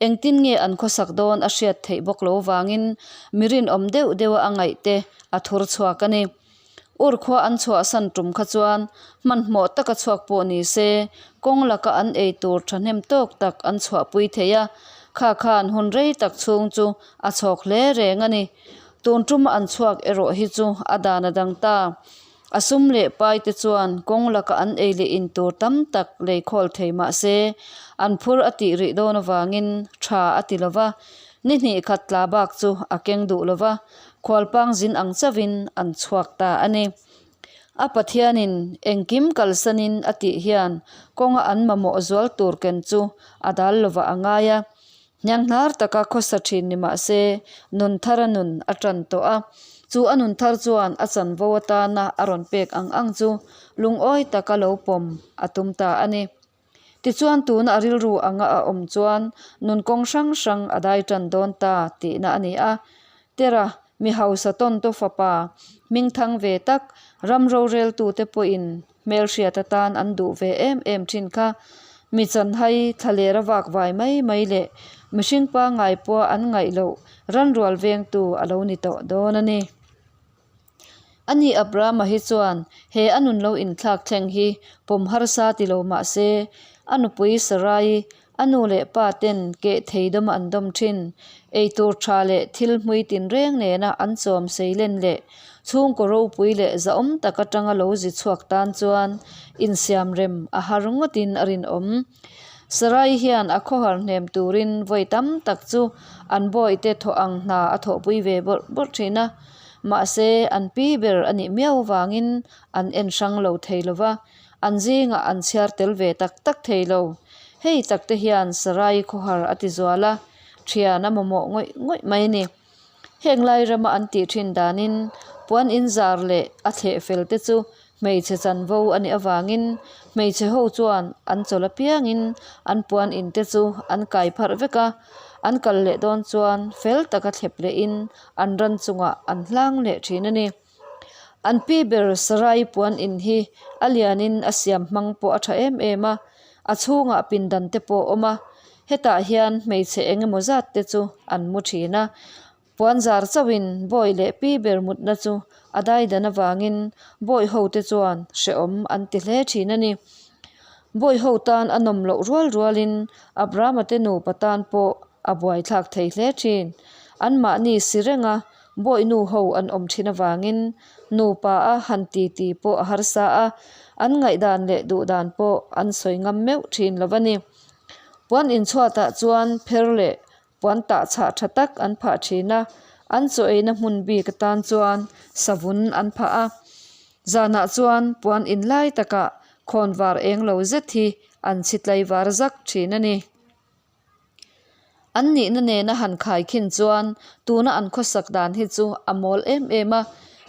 engtin nge an khawsak dawn a hriat theih bawk lo vangin mi rinawm deuh deuha a ngaih te a thur chhuak a ni. Ur khua an chhuahsan tum kha chuan hmanhmawh taka chhuak pawh ni se kawng laka an ei tur thahnem tawk tak an chhuahpui thei a, kha khan hun rei tak chhung chu a chhawk hle reng a ni. Tun tuma an chhuak erawh hi chu a dan a dang ta. A sum leh pai te chuan kawng laka an ei leh in tur tam tak lei khawl thei mah se, an phur a tih rih dawn avangin tha a ti lo va, ni hnih khat tla bak chu a keng duh lo va, khualpang zin ang chauhin an chhuak ta a ni. A Pathianin engkim kalsanin a tih hian kawnga an mamawh zual tur ken chu a dal lovah a ngai a, Hnianghnar taka khawsa thin ni mah se, nun thar a nun a tan tawh a. Chu a nun thar chuan a chanvo atana a rawn pek ang ang chu lungawi taka lo pawm a tum ta a ni. Tichuan tuna a rilru anga a awm chuan nun kawng hrang hrang a dai tan dawn ta tihna a ni a. Tera, mi hausa tawntu fapa, hmingthang ve tak, ram roreltute pawhin Hmelhriat atan an duh ve em em thin kha. Mi chanhai thlaler a vak vai mai mai leh mihring pangngai pawha an ngaih loh ranrual vengtu a lo ni tawh dawn a ni. Ani Abrahama hi chuan he a nun lo inthlak thleng hi pawm harsa ti lo mah se, a nupui Sarai A nu leh pa ten keh thei dawm an dawm thin. Eitur tha leh thil hmui tinreng nena an chawm seilen leh chhungkaw ropui leh zahawm tak atanga lo zi chhuak tan chuan insiam rem a har ngawtin a rinawm. Sarai hian a khawhar hnem turin vawi tam tak chu an bawihte thawh ang hna a thawhpui ve bawrh bawrh thin a. Mahse, an pi ber a nih miau vangin an en hrang lo thei lova. An zingah an chhiar tel ve tak tak thei lo. Hei tak te hian Sarai khawhar a ti zual a, thian a mamawh ngawih ngawih mai a ni. Heng lai rama an tih thin danin puan inzar leh a thleh fel te chu hmeichhe chanvo a nih avangin hmeichhe ho chuan an chawl apiangin an puan in te chu an kai pharh vek a, an kal leh dawn chuan fel taka thlep lehin an ran chungah an hlang leh thin a ni. An pi ber Sarai puan in hi a lianin a siam hmang pawh a tha em em a, a chhungah pindan te pawh a awm a, hetah hian hmeichhe eng emaw zat te chu an mu thin a. Puan zar chauhin bawi leh pi ber mutna chu a daidan avangin bawi ho te chuan hrehawm an ti hle thin a ni. Bawi ho tan a nawm loh rual rualin Abrahama te nupa tan pawh a buaithlak thei hle thin. Anmahni si renga bawi nu ho an awm thin avangin nupa a han ti ti pawh a harsa a, an ngaihdan leh duhdan pawh an sawi ngam meuh thin lo a ni. Puan inchhuatah chuan pher leh Puan tah chhah tha tak an phah thin a, an chaw eina hmun bik atan chuan savun an phah a. Zanah chuan puan in lai takah khawn var eng lo zet hi an chhi tlai var zak thin a ni. An nihna nena han khai khin chuan tuna an khawsak dan hi chu a mawl em em a,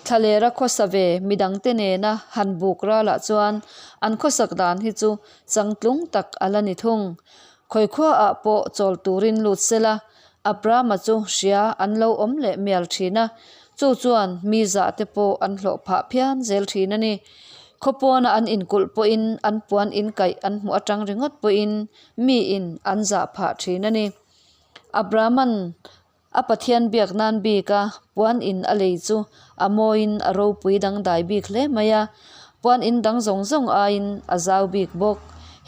thlalera khawsa ve midangte nena han buk ralah chuan an khawsak dan hi chu changtlung tak a la ni thung. Khawikhuaah pawh chawl turin lut sela, Abrama chu hria an lo awm leh mial thin a, chu chuan mi zah te pawh an hlawh phah phian zel thin a ni. Khawpawna an inkulh pawhin an puan inkaih an hmuh atang ringawt pawhin miin an zah phah thin a ni. Abraman A Pathian biak nan bik a, puan in a lei chu a mawiin a ropui dangdai bik hle mai a, puan in dang zawng zawng aiin a zau bik bawk.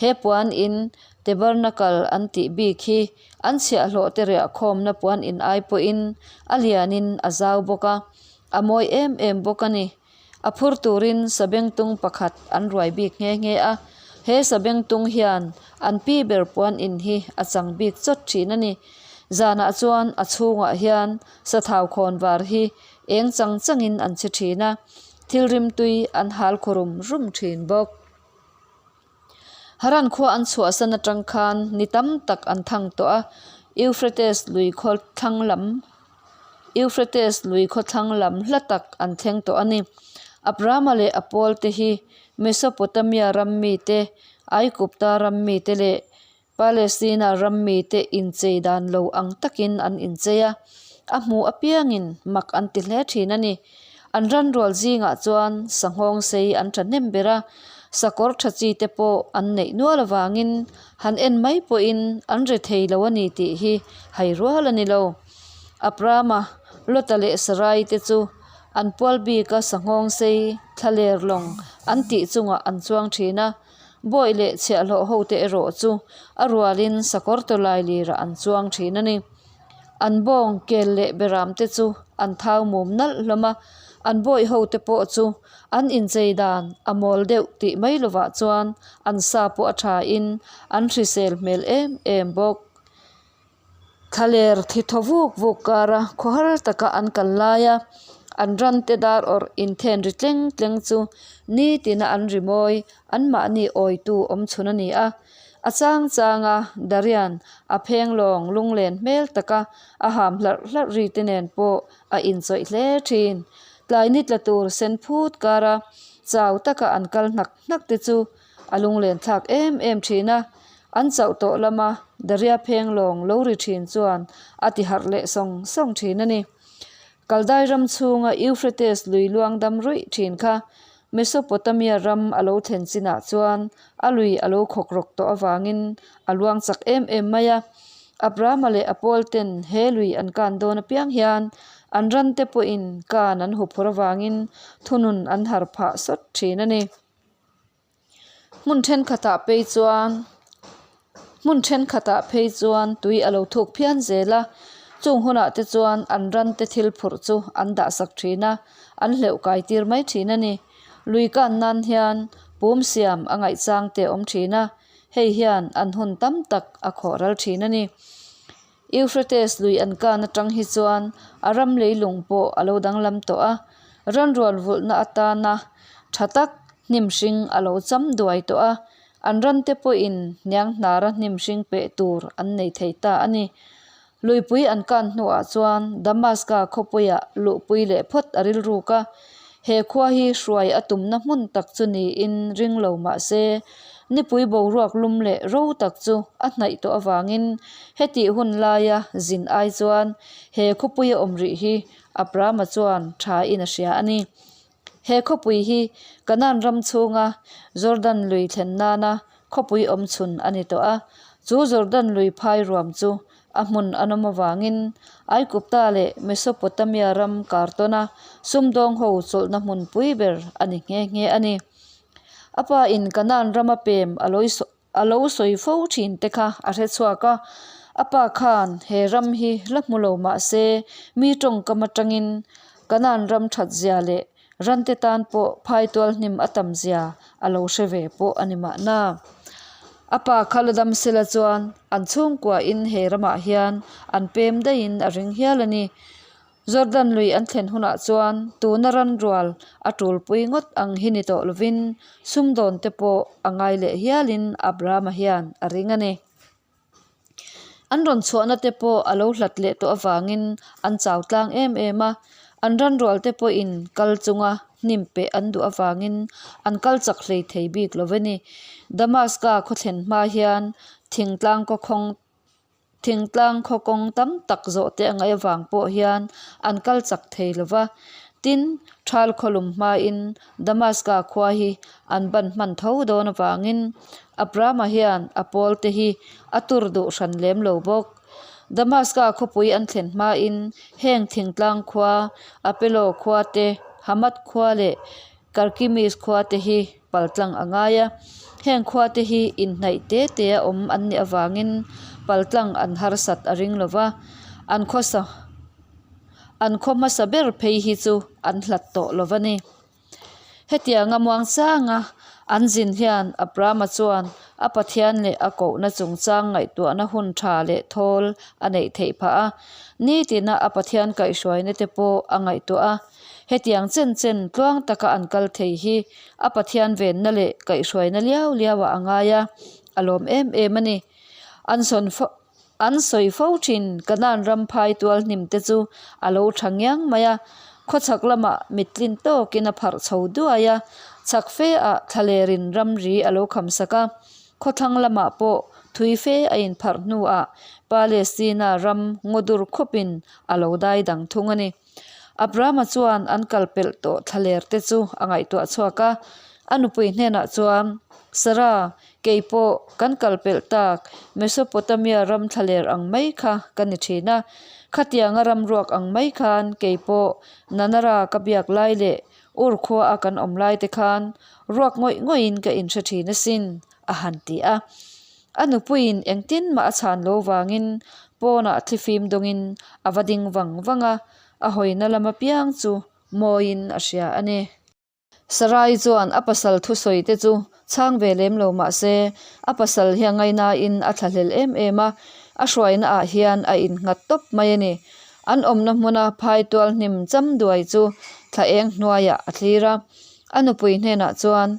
He puan in Tabernacle an tih bik hi an chhiahhlawh te riahkhawmna puan in ai pawhin a lianin a zau bawk a, a mawi em em bawk a ni. A phur turin sabengtung pakhat an ruai bik nghe nghe a, he sabengtung hian an pi ber puan in hi a chang bik chawt thin a ni. Zanah chuan a chhungah hian sathau khawn var hi eng chang changin an chhe thin a, thil rimtui an hal khaw rum rum thin bawk. Haran khua an chhuahsan atang khan ni tam tak an thang tawh a, Euphrates lui khaw thlang lam Euphrates lui khaw thlang lam hla tak an thleng tawh a ni. Abrahama leh a pawl te hi Mesopotamia ram mite, Aigupta ram mite leh Palestina ram mite inchei dan lo ang takin an inchei a, a hmuh apiangin mak an ti hle thin a ni. An ranrual zingah chuan sanghawng sei an thahnem ber a, sakawr tha chi te pawh an neih nual avangin han en mai pawhin an ri thei lo a ni tih hi hai rual a ni lo. Abrama, Lota leh Sarai te chu an pual bika sanghawng sei thlaler lawng an tih chungah an chuang thin a. Bawi leh chhiahhlawh hote erawh chu a rualin sakawr tawlai lirah an chuang thin a ni. An bawng kel leh beram te chu an thau mum nalh hlawm a, an bawi hote pawh chu an inchei dan a mawl deuh tih mai lovah chuan an sa pawh a thain an hrisel hmel em em bawk. Thlaler thi thaw vuk vuk kara khawhar taka an kal lai a, an ran te dar awrh inthen ri tleng tleng chu nitina an ri mawi anmahni awitu awm chhun a ni a. A chang chang a Darian a pheng lawng lunglen hmel taka a ham hlarh hlarh ri te nen pawh a inchawih hle thin. Tlai ni tla tur sen phut kara chau taka an kal hnak hnak te chu A lunglen thlak em em thin a, an chauh tawh lama Daria pheng lawng lo ri thin chuan a ti harh leh sawng sawng thin a ni. Kaldai ram chhunga Euphrates lui luang dam ruih thin kha Mesopotamia ram a lo thlen chinah chuan a lui a lo khawk rawk tawh avangin a luang chak em em mai a. Abrahama leh a pawl ten he lui an kan dawn apiang hian an ran te pawhin kan an huphur avangin thunun an har phah sawt thin a ni. Hmun thenkhatah phei chuan hmun thenkhatah phei chuan tui a lo thuk phian zel a chung hunah te chuan an ran te thil phurh chu an dah sak thin a an hleuh kai tir mai thin a ni lui kan nan hian pum siam a ngaih chang te a awm thin a hei hian an hun tam tak a khawh ral thin a ni. Euphrates lui an kan atang hi chuan a ram leilung pawh a lo danglam tawh a, ranrual vulhna atana tha tak hnim hring a lo cham duai tawh a, an ran te pawhin hniang hnara hnim hring peh tur an nei thei ta a ni. Luipui an kan hnuah chuan Damaska khawpuiah luhpui leh phawt a rilruk a, he khua hi hruai a tumna hmun tak chu niin ring lo mah se, Nipui boruak lum leh ro tak chu a hnaih tawh avangin hetih hun laia zin ai chuan he khawpuia awm rih hi Abrahama chuan thain a hria a ni. He khawpui hi Kanaan ram chhunga Jordan lui thlen nana khawpui awm chhun a ni tawh a. Chu Jordan lui phai ruam chu a hmun a nawm avangin Aikupta leh Mesopotamia ram kartawna sumdawng ho chawlhna hmunpui ber a ni nghe nghe a ni. A pa in Kanaan rama pem a lo A lo sawi fo thin te kha a hre chhuak a, a pa khan he ram hi la hmu lo mah se mi tawngkam atangin Kanaan ram that zia leh rante tan pawh phaitual hnim a tam zia a lo hre ve pawh a ni mahna. A pa kha la dam sela chuan an chhungkuain he ramah hian an pem daihin a ring hial a ni. Jordan lui an thlen hunah chuan tuna ran rual a tulpui ngawt ang hi ni tawh lovin sumdawn te pawh a ngai leh hialin Abrahama hian a ring a ni. An rawn chhuahna te pawh a lo hlat leh tawh avangin an chau tlang em em a, an ran rual te pawhin kal chunga hnim peh an duh avangin an kal chak hlei thei bik lo a ni. Damaska khaw thlen hma hian thingtlang kaw khawng Thingtlang khaw kawng tam tak zawh te a ngaih avang pawh hian an kal chak thei lo va. Tin, Thal khawlum hmain Damaska khua hi an ban hman tho dawn avangin Abrahama hian a pawl te hi a tur duh hran lem lo bawk. Damaska khawpui an thlen hmain heng thingtlang khua, Apelo khua te, Hamath khua leh Karkimis khua te hi paltlang a ngai a, heng khua te hi inhnaih te te a awm an nih avangin paltlang an harsat a ring lo va, an khawsa an khaw hmasa ber phei hi chu an hlat tawh lo va ni. Hetianga muangchanga an zin hian Abrahama chuan a Pathian leh a kohna chungchang ngaihtuahna hun tha leh thawl a neih theih phah a, nitina a Pathian kaihhruaina te pawh a ngaihtuah a. Hetiang chen chen tluang taka an kal thei hi a Pathian venna leh kaihhruaina liau liauah a ngai a, a lawm em em a ni. An sawn fo an sawi fo thin Kanaan ram phai tual hnim te chu a lo tha ngiang mai a, khawchhak lamah mittlin tawkin a pharh chho duai a, chhak fe ah thlalerin ramri a lo kham sak a, khawthlang lamah pawh thui fe a inpharh hnuah Palestina ram ngawdur khawpin a lo dai dang thung a ni. Abrahama chuan an kal pelh tawh thlaler te chu a ngaihtuah chhuak a, a nupui hnenah chuan, Sarah, kei pawh kan kal pelh tak Mesopotamia ram thlaler ang mai kha ka ni thin a, khatianga ram ruak ang mai khan kei pawh Nanara ka biak lai leh Ur khua a kan awm lai te khan ruak ngawih ngawihin ka inhre thin asin, a han ti a. A nupuiin engtin mah a chhan lo vangin pawnah thlifim dawngin a va ding vang vang a, a hawina lam apiang chu mawiin a hria a ni. Sarai chuan a pasal thusawi te chu chhang ve lem lo mah se, a pasal hi a ngainain a thlahlel em em a, a hruaina ah hian a innghat tawp mai a ni. An awmna hmuna phai tual hnim cham duai chu thla eng hnuaiah a thlir a, a nupui hnenah chuan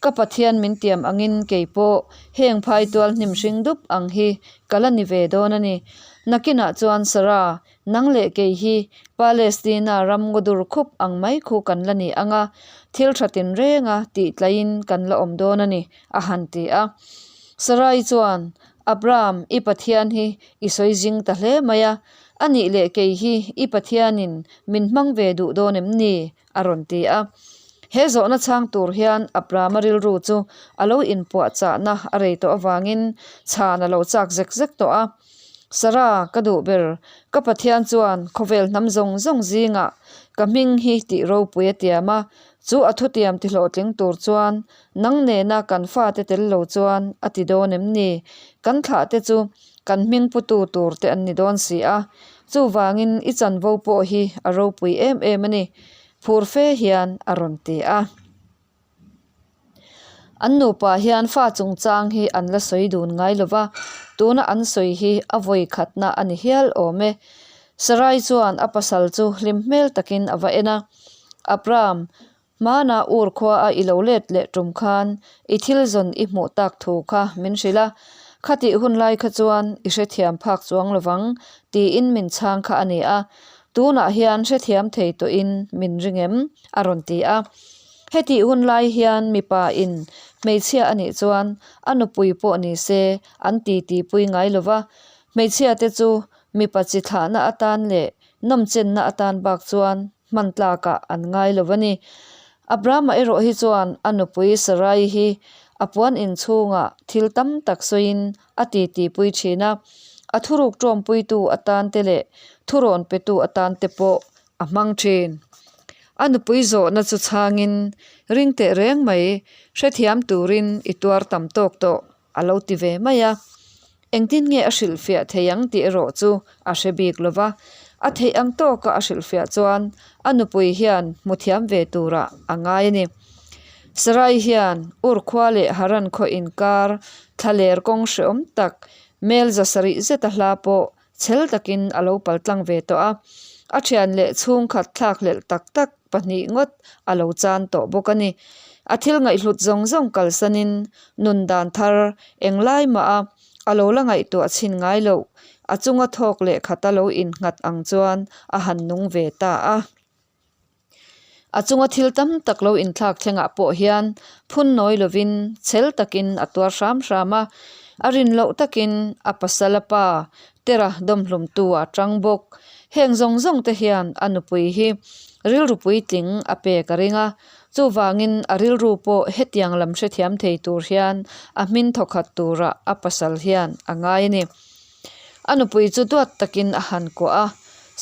Ka Pathian min tiam angin kei pawh heng phai tual hnim hring dup ang hi ka la ni ve dawn a ni. Nakinah chuan Sarah, nang leh kei hi Palestina ram ngawdur khup ang mai khu kan la ni ang a, thil tha tinrenga tih tlaiin kan la awm dawn a ni, a han ti a. Sarai chuan, Abraham, i Pathian hi i sawi zing ta hle mai a, a nih leh kei hi i Pathianin min hmang ve duh dawn em ni? a rawn ti a. He zawhna chhang tur hian Abrahama rilru chu a lo inpuahchahna a rei tawh avangin chhan a lo chak zek zek tawh a. Sarah, ka duh ber, ka Pathian chuan khawvel hnam zawng zawng zingah ka hming hi tih ropui a tiam a, chu a thutiam ti hlawhtling tur chuan nang nena kan fate tel lo chuan a ti dawn em ni? Kan thlahte chu Kan hming putu tur te an ni dawn si a, chuvangin i chanvo pawh hi a ropui em em a ni, phur fe hian a rawn ti a. An nupa hian fa chungchang hi an la sawi dun ngai lo va, tuna an sawi hi a vawi khatna a ni hial awm e. Sarai chuan a pasal chu hlim hmel takin a va en a, Abram, Hmana ur khua a i lo let leh tum khan i thil zawn i hmuh tak thu kha min hrilh a, khatih hun lai kha chuan i hrethiam phak chuang lovang tiin min chhang kha a ni a, tunah hian hrethiam thei tawhin min ring em? a rawn ti a. Hetih hun lai hian mipa in hmeichhia a nih chuan a nupui pawh ni se an titi pui ngai lova, hmeichhia te chu mipa chi thlahna atan leh nawmchenna atan bak chuan hman tlakah an ngai lo a ni. Abrahama erawh hi chuan a nupui Sarai hi a puan inchhungah thil tam tak sawiin a titipui thin a, a thuruk tawmpuitu atan te leh thurawn petu atan te pawh a hmang thin. A nupui zawhna chu chhangin ring teh reng mai, hrethiam turin i tuar tam tawk tawh a lo ti ve mai a. Engtin nge a hrilhfiah thei ang tih erawh chu a hre bik lo va, a theih ang tawka a hrilhfiah chuan a nupui hian hmu thiam ve turah a ngai a ni. Sarai hian Ur khua leh Haran khaw inkar thlaler kawng hreawm tak mel za sarih zeta hla pawh chhel takin a lo paltlang ve tawh a, a thian leh chhungkhat thlakhlelh tak tak pahnih ngawt a lo chan tawh bawk a ni. A thil ngaihhlut zawng zawng kalsanin nun dan thar englai mah a a lo la ngaihtuah chhin ngai loh, a chunga thawk leh khata lo innghat ang chuan a han nung ve ta a. A chunga thil tam tak lo inthlak thlengah pawh hian phun nawi lovin chhel takin a tuar hram hram a, a rin loh takin a pasal a pa Tera dawmhlumtu a tang bawk. Heng zawng zawng te hian a nupui hi rilru puitling a pek a ring a, chuvangin a rilru pawh hetiang lam hrethiam thei tur hian a hmin thawkhat turah a pasal hian a ngai a ni. A nupui chu duat takin a han kuah a,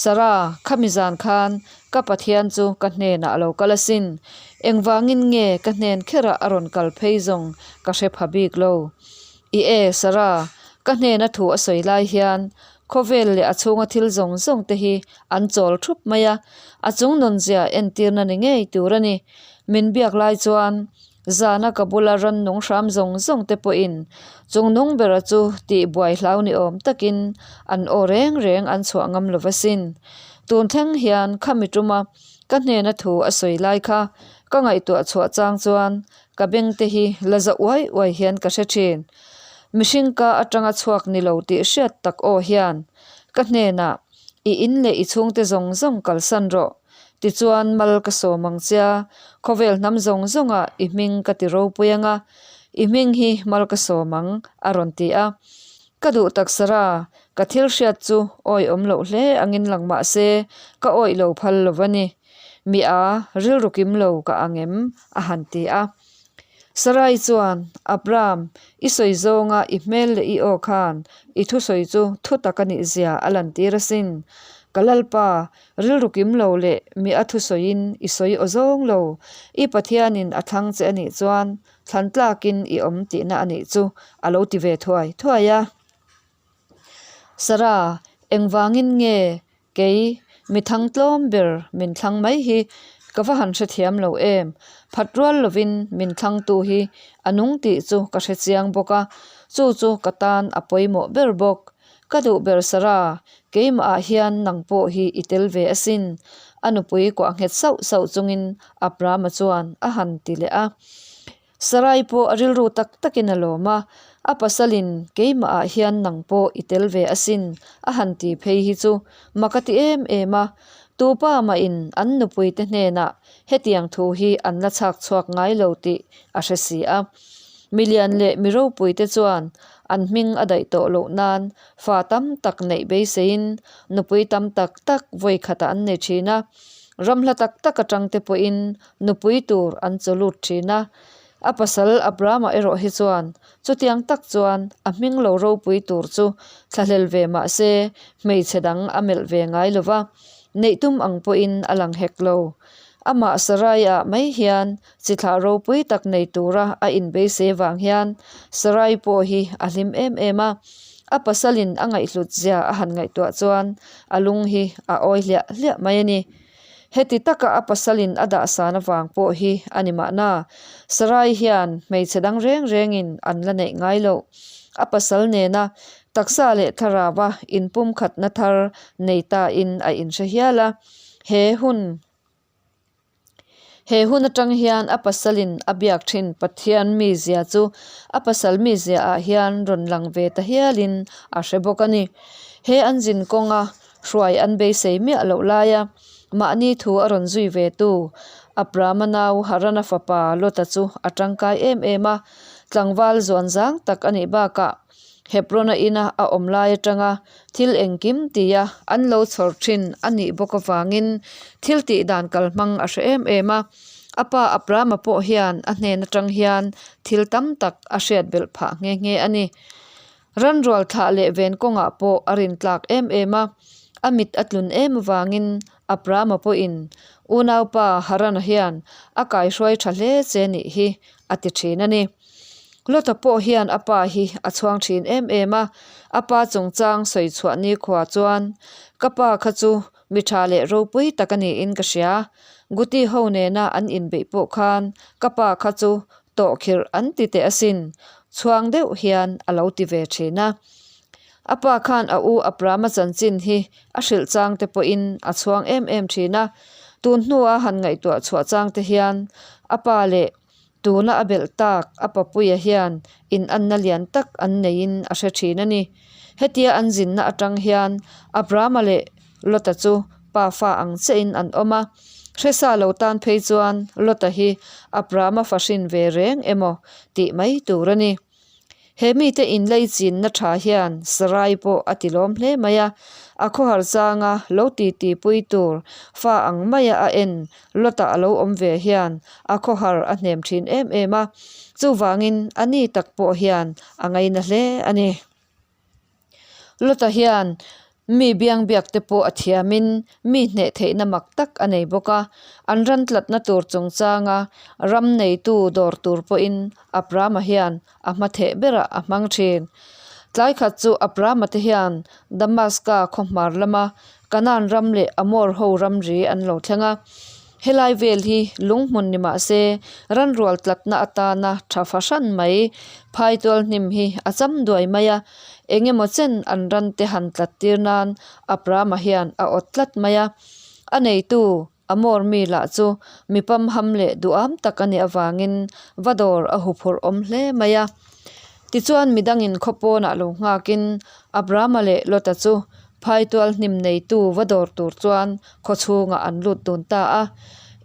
Sarah, khami zan khan ka Pathian chu ka hnenah a lo kal asin. Engvangin nge ka hnen kherah a rawn kal phei zawng ka hre pha bik lo. I e, Sarah, ka hnena thu a sawi lai hian khawvel leh a chhunga thil zawng zawng te hi an chawl thup mai a, a chung nunzia entirna ni ngei tur a ni. Min biak lai chuan Zana ka bula ran nung hram zawng zawng te pawhin chung nung bera chu tih buai hlau ni awm takin an aw reng reng an chhuah ngam lo va sin. Tun thleng hian khami tuma ka hnena thu a sawi lai kha ka ngaihtuah chhuah chang chuan ka beng te hi la za uai uai hian ka hre thin. Mihring ka atanga chhuak ni lo tih hriat tak aw hian ka hnenah i in leh i chhungte zawng zawng kalsan rawh. Tichuan mal ka sawm ang chia, khawvel hnam zawng zawngah i hming ka ti ropui ang a, i hming hi mal ka sawm ang, a rawn ti a. Ka duh tak Sarah, ka thil hriat chu awi awm loh hle angin lang mah se, ka awih lo phal lo va ni. Mi a, rilru kim lo ka ang em? a han ti a. Sarai chuan, Abram, i sawi zawnga i hmel leh i aw khan i thusawi chu thutak a nih zia a lantir asin. Ka Lalpa, rilru kim lo leh mi a thusawiin i sawi aw zawng lo. I Pathianin a thlang che a nih chuan thlan tlakin i awm tihna a nih chu, a lo ti ve thuai thuai a. Sarah, engvangin nge Kei, mi thang tlawm ber min thlang mai hi ka va han hrethiam lo em? Phat rual lovin min thlangtu hi a nung tih chu ka hre chiang bawk a, chu chu ka tan a pawimawh ber bawk. Ka duh ber Sarah, keimahah hian nang pawh hi i tel ve asin, a nupui kuah nghet sauh sauh chungin Abrahama chuan a han ti leh a. Sarai pawh a rilru tak takin a lawm a, a pasalin keimahah hian nang pawh i tel ve asin a han ti phei hi chu mak a ti em em a, tupa mahin an nupuite hnenah hetiang thu hi an la chhak chhuak ngai lo tih a hre si a. Milian leh mi ropuite chuan an hming a daih tawh loh nan fa tam tak neih beiseiin nupui tam tak tak vawi khatah an nei thin a, ram hla tak tak atangte pawhin Nupui tur an chaw lut thin a, a pasal Abrahama erawh hi chuan chutiang tak chuan a hming lo ropui tur chu thlahlel ve mah se hmeichhe dang a melh ve ngai lo va, neih tum ang pawhin a lang hek lo. Amah Sarai-ah mai hian chi thlah ropui tak nei tura a inbeisei vang hian Sarai pawh hi a hlim em em a, a pasalin a ngaihhlut zia a han ngaihtuah chuan a lung hi a awi hliah hliah mai a ni. Heti taka a pasalin a dahsan avang pawh hi a ni mahna, Sarai hian hmeichhe dang reng rengin an la neih ngai loh. A pasal nena taksa leh thlarava inpumkhatna thar nei tain a inhre hial a. He hun He hun atang hian a pasalin a biak thin Pathian mizia chu a pasal mizia ah hian rawn lang ve ta hialin a hre bawk a ni. He an zin kawnga Hruai an beisei miah loh laia mahni thu a rawn zui ve tu Abrahama nau Harana fapa Lota chu a tangkai em em a, tlangval zuan zang tak a nih bakah Hebrona ina a awm lai atanga thil engkim tia an lo chhawr thin a nih bawk avangin thil tih dan kalhmang a hre em em a. A pa Abrahama pawh hian a hnen atang hian thil tam tak a hriat belh phah nghe nghe a ni. Ranrual thlah leh ven kawngah pawh a rintlak em em a, a mit a tlun em avangin Abrahama pawhin unaupa Harana hian a kaihruai tha hle che nih hi a ti thin a ni. Lota pawh hian a pa hi a chhuang thin em em a, a pa chungchang sawi chhuah nikhua chuan, Ka pa kha chu mi tha leh ropui tak a niin ka hria. Guti ho nena an inbeih pawh khan ka pa kha chu tawhkhirh an ti teh asin, chhuang deuh hian a lo ti ve thin a. A pa khan a u Abrahama chanchin hi a hrilh chang te pawhin a chhuang em em thin a, tun hnua han ngaihtuah chhuah chang te hian a pa leh Tuna a belh tak a papuia hian inanna lian tak an neiin a hre thin a ni. Hetia an zinna atang hian Abrahama leh Lota chu pa fa ang chiahin an awm a. Hresa lo tan phei chuan Lota hi Abrahama fa hrin ve reng emaw tih mai tur a ni. He mite inlei chinna tha hian Sarai pawh a ti lawm hle mai a, a khawhar changa lo titi pui tur fa ang maia a en Lota a lo awm ve hian a khawhar a hnem thin em em a, chuvangin a ni tak pawh hian a ngaina hle a ni. Lota hian mi biangbiak te pawh a thiamin mi hneh theihna mak tak a nei bawk a, an ran tlatna tur chungchanga ram neitu dawr tur pawhin Abrahama hian a hma theh berah a hmang thin. Tlai khat chu Abrahama te hian Damaska khaw hmar lama Kanaan ram leh Amor ho ramri an lo thleng a. Helai vel hi lunghmun ni mah se ranrual tlatna atana tha fahran mai phaitual hnim hi a cham duai mai a, eng emaw chen an ran te han tlat tir nan Abrahama hian a awt tlat mai a. A neitu Amor mi lah chu mi pamham leh duham tak a nih avangin va dawr a huphurh awm hle mai a. Tichuan midangin khaw pawnah lo nghakin Abrahama leh Lota chu phaitual hnim neitu va dawr tur chuan khaw chhungah an lut dun ta a.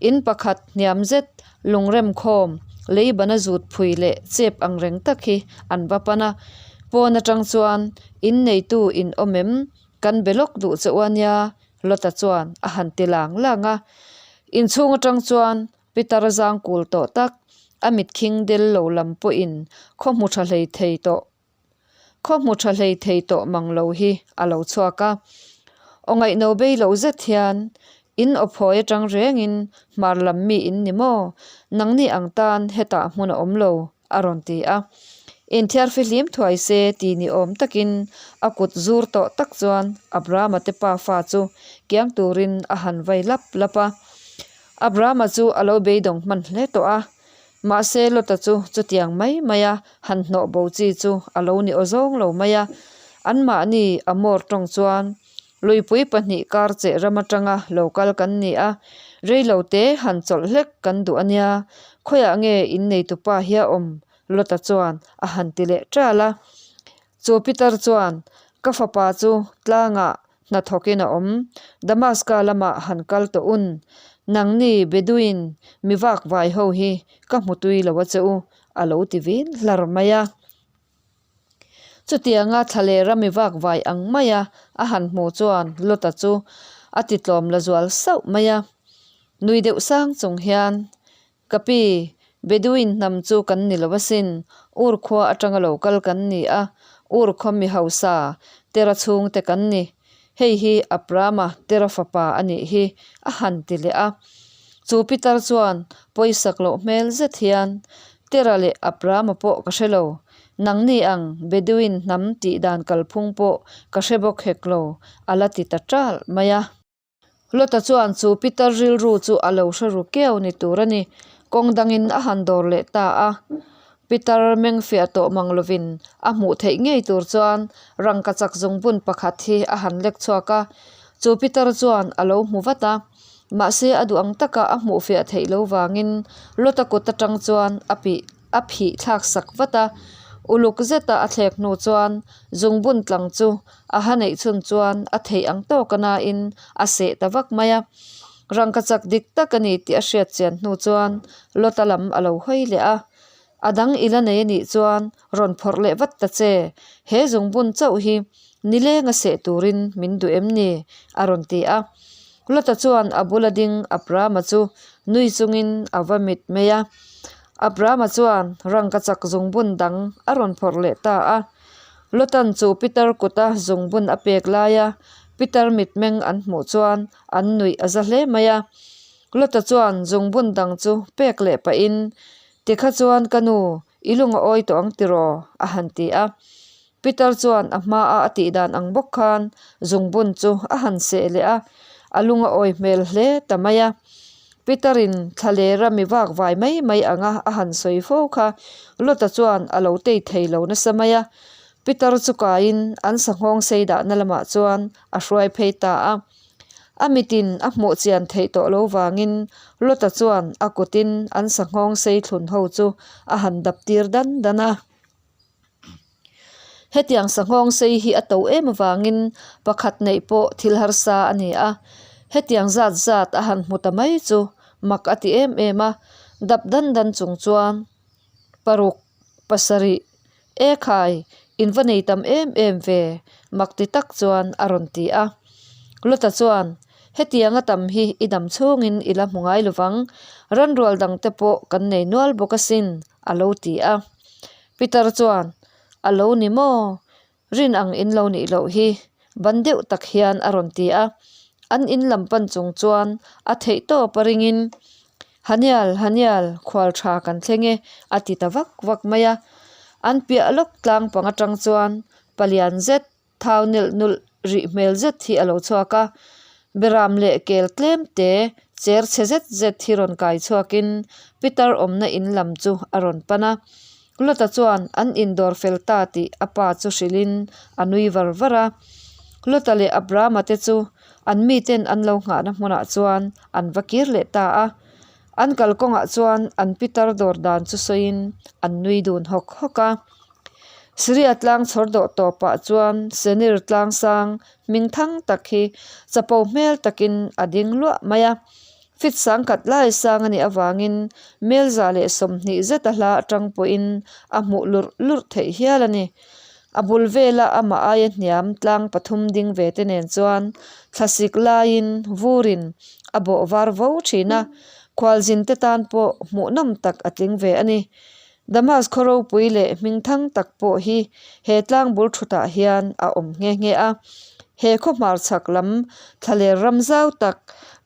In pakhat hniam zet lungrem khawm lei bana zut phui leh chep ang reng tak hi an va pan a. Pawn atang chuan in neitu in awm em? Kan be lawk duh che u a nia, Lota chuan a han ti lang lang a. Inchhung atang chuan Pitar zang kul tawh tak, a mitkhing del lo lam pawhin khaw hmu tha hlei thei tawh khaw hmu tha hlei thei tawh mang lo hi a lo chhuak a. Aw ngaihno bei lo zet hian in awphawi atang rengin hmar lam mi in ni maw? Nangni ang tan hetah hmun a awm lo, a rawn ti a. Inthiar fihlim thuai se ti ni awm takin a kut zur tawh tak chuan Abrahama te pa fa chu kiang turin a han vai lap lap a. Abrahama chu a lo beidawng hman hle tawh a, mahse Lota chu chutiang mai maia han hnawh bo chi chu a lo ni aw zawng lo mai a. Anmahni Amor tawng chuan Luipui pahnih kar cheh ram atanga lo kal kan ni a, reilo te han chawlh hlek kan duh a nia, khawiah nge inneitupa hi a awm? Lota chuan a han ti leh ṭal a. Chu Peter chuan, Ka fapa chu tlangah hnathawkin a awm, Damaska lamah han kal tawh un, nangni Bedouin mi vakvai ho hi ka hmu tui lo a che u, a lo ti vin hlar mai a. Chutianga thlalera mi vakvai ang maia a han hmuh chuan Lota chu a ti tlawm la zual sauh mai a. Nui deuh sang chung hian, Ka pi, Bedouin hnam chu kan ni lo asin, Ur khua atanga lo kal kan ni a, Ur khaw mi hausa, Tera chhungte kan ni. Hei hi Abrahama Tera fapa a nih hi, a han ti leh a. Chu Peter chuan pawisak loh hmel zet hian, Tera leh Abrahama pawh ka hre lo, nangni ang Bedouin hnam tih dan kalphung pawh ka hre bawk hek lo, a la ti ta ṭalh mai a. Lota chuan chu Peter rilru chu a lo hre ru keu ni tur a ni. Kawng dangin a han dawr leh ta a. Peter meng fiah tawh mang lovin a hmuh theih ngei tur chuan rangkachak zungbun pakhat hi a han lek chhuak a. Chu Peter chuan a lo hmu vat a. Mahse a duh ang taka a hmuh fiah theih lo vangin Lota kut atang chuan a pih a phih thlak sak vat a. Uluk zeta a thlek hnu chuan zungbun tlang chu a ha neih chhun chuan a theih ang tawk a nain a seh ta vak mai a. Rangkachak dik tak a ni tih a hriat chian hnu chuan Lota lam a lo hawi leh a. A dang i la nei a nih chuan rawn phawrh leh vat ta che, he zungbun chauh hi nileng a seh turin min duh em ni? a rawn ti a. Lota chuan a bula ding Abrahama chu Nui chungin a va mit mai a. Abrahama chuan rangka chak zungbun dang a rawn phawrh leh ta a. Lotan chu Peter kuta zungbun a pek laia Peter mitmeng an hmuh chuan an nuih a za hle mai a. Lota chuan zungbun dang chu pek leh pahin, Tikha chuan ka nu, i lung a awi tawh ang tiraw? a han ti a. Peter chuan a hmaa a tih dan ang bawk khan zungbun chu a han seh leh a, a lung a awi hmel hle ta mai a. Peter-in thlalera mi vak vai mai mai anga a han sawi fo kha Lota chuan a lo tei thei lo nasa mai a. Peter chu kaiin an sanghawng sei dahna lamah chuan a hruai phei ta a. A mitin a hmuh chian theih tawh lo vangin Lota chuan a kutin an sanghawng sei thlun ho chu a han dap tir dan dan a. Hetiang sanghawng sei hi a to em avangin pakhat neih pawh thil harsa a ni a, hetiang zat zat a han hmu ta mai chu mak a ti em em a, dap dan dan chung chuan paruk, pasarih, e khai, in va nei tam em em ve, mak ti tak chuan a rawn ti a. Lota chuan, Hetiang a tam hi i dam chhungin i la hmu ngai lovang, ranrual dangte pawh kan nei nual bawk asin, a lo ti a. Peter chuan, A lo ni maw? Rin ang in lo nih loh hi, ban deuh tak hian a rawn ti a. An in lam pan chung chuan a theih tawp a ringin, Hanial, Hanial, khual tha kan thleng e, a ti ta vak vak mai a. An piah lawk tlang pang atang chuan palian zet Thau nelh nulh rih hmel zet hi a lo chhuak a, Beram leh kel tlem te cher chhe zet zet hi rawn kai chhuakin Peter awmna in lam chu a rawn pan a. Lota chuan an indawr fel ta tih a pa chu hrilhin a nui var var a. Lota leh Abrahama te chu an miten an lo nghahna hmunah chuan an va kir leh ta a. An kalkawngah chuan an Peter dawr dan chu sawiin an nui dun hawk hawk a. Syria tlang chhawr dawh tawpah chuan Senir tlang sang hming thang tak hi chapo hmel takin a ding luah mai a. Fit sangkhat lai sang a nih avangin Melza leh 20 zeta hla atang pawhin a hmuh lurh lurh theih hial a ni. A bul vela amah aia hniam tlang pathum ding ve te nen chuan thlasik laiin vurin a bawh var vo thin a, khualzin te tan pawh hmuhnawm tak a tling ve a ni. Damas khaw ropui leh hming thang tak pawh hi he tlang bul thutah hian a awm nghe nghe a. He khaw hmarchhak lam thlaler ram zau tak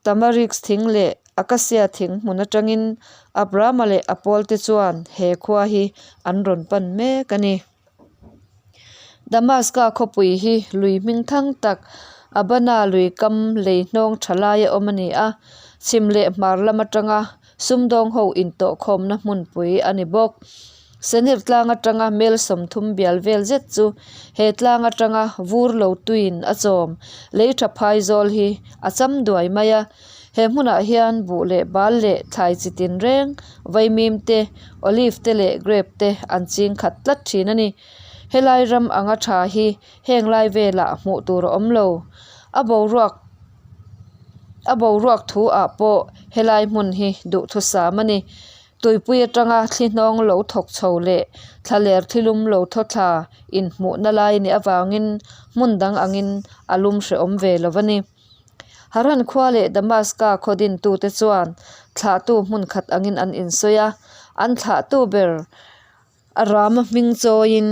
Tamarix thing leh Acacia thing hmun atangin Abrahama leh a pawlte chuan he khua hi an rawn pan mek a ni. Damaska khawpui hi lui hming thang tak Abana lui kam lei hnawng tha laia awm a ni a, chhim leh hmar lam atanga sumdawng ho intawhkhawmna hmunpui a ni bawk. Senir tlang atanga mel 30 bial vel zet chu he tlang atanga vur lo tuiin a chawm lei tha phai zawl hi a cham duai mai a. He hmunah hian buh leh bal leh thlai chi tin reng, vaimim te, olive te leh grape te an ching khat tlat thin a ni. Helai ram anga tha hi heng lai velah hmuh tur a awm lo. A boruak a boruak thu ah pawh helai hmun hi duhthusam a ni. Tuipui atanga thli hnawng lo thawk chho leh thlaler thilum lo thaw thla inhmuhna lai nih avangin hmun dang angin a lum hrehawm ve lo a ni. Haran khua leh Damaska khaw dintute chuan thlahtu hmun khat angin an insawi a, an thlahtu ber Arama hming chawiin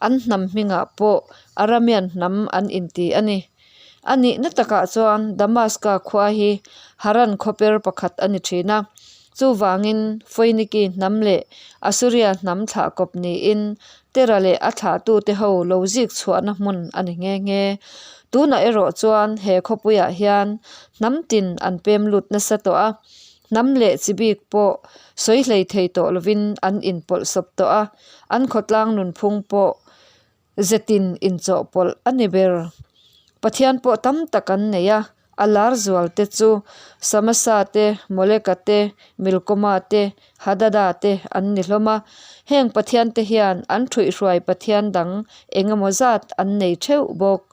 an hnam hmingah pawh Aramean hnam an inti a ni. A nihna takah chuan Damaska khua hi Haran khawper pakhat a ni thin a, chuvangin Foiniki hnam leh Asuria hnam thlahkawp niin Tera leh a thlahtute ho lo zik chhuahna hmun a ni nghe nghe. Tunah erawh chuan he khawpuiah hian hnam tin an pem lut nasa tawh a, hnam leh chi bik pawh sawi hlei thei tawh lovin an inpawlh sawp tawh a, an khawtlang nunphung pawh zetin inchawhpawlh a ni ber. Pathian pawh tam tak an nei a, a lar zual te chu Samasa te, Moleka te, Milkoma te, Hadada te an ni hlawm a. Heng Pathian te hian an thuihhruai Pathian dang eng emaw zat an nei theuh bawk.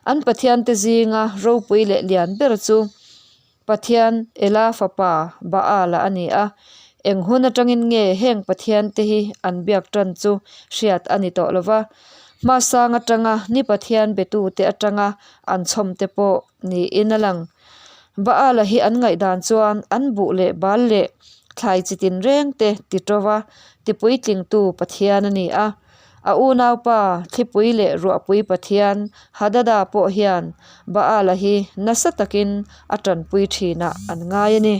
An Pathian te zinga ropui leh lian ber chu Pathian Ela fapa Baal-a a ni a, eng hun atangin nge heng Pathian te hi an biak tan chu hriat a ni tawh lo va, hmasang atanga ni Pathian betute atanga an chhawm te pawh niin a lang. Baala hi an ngaihdan chuan an buh leh bal leh thlai chi tinreng te ti to va, tipuitlingtu Pathian a ni a. A unaupa thlipui leh ruahpui Pathian Hadada pawh hian Baala hi nasa takin a tanpui thinah an ngai a ni.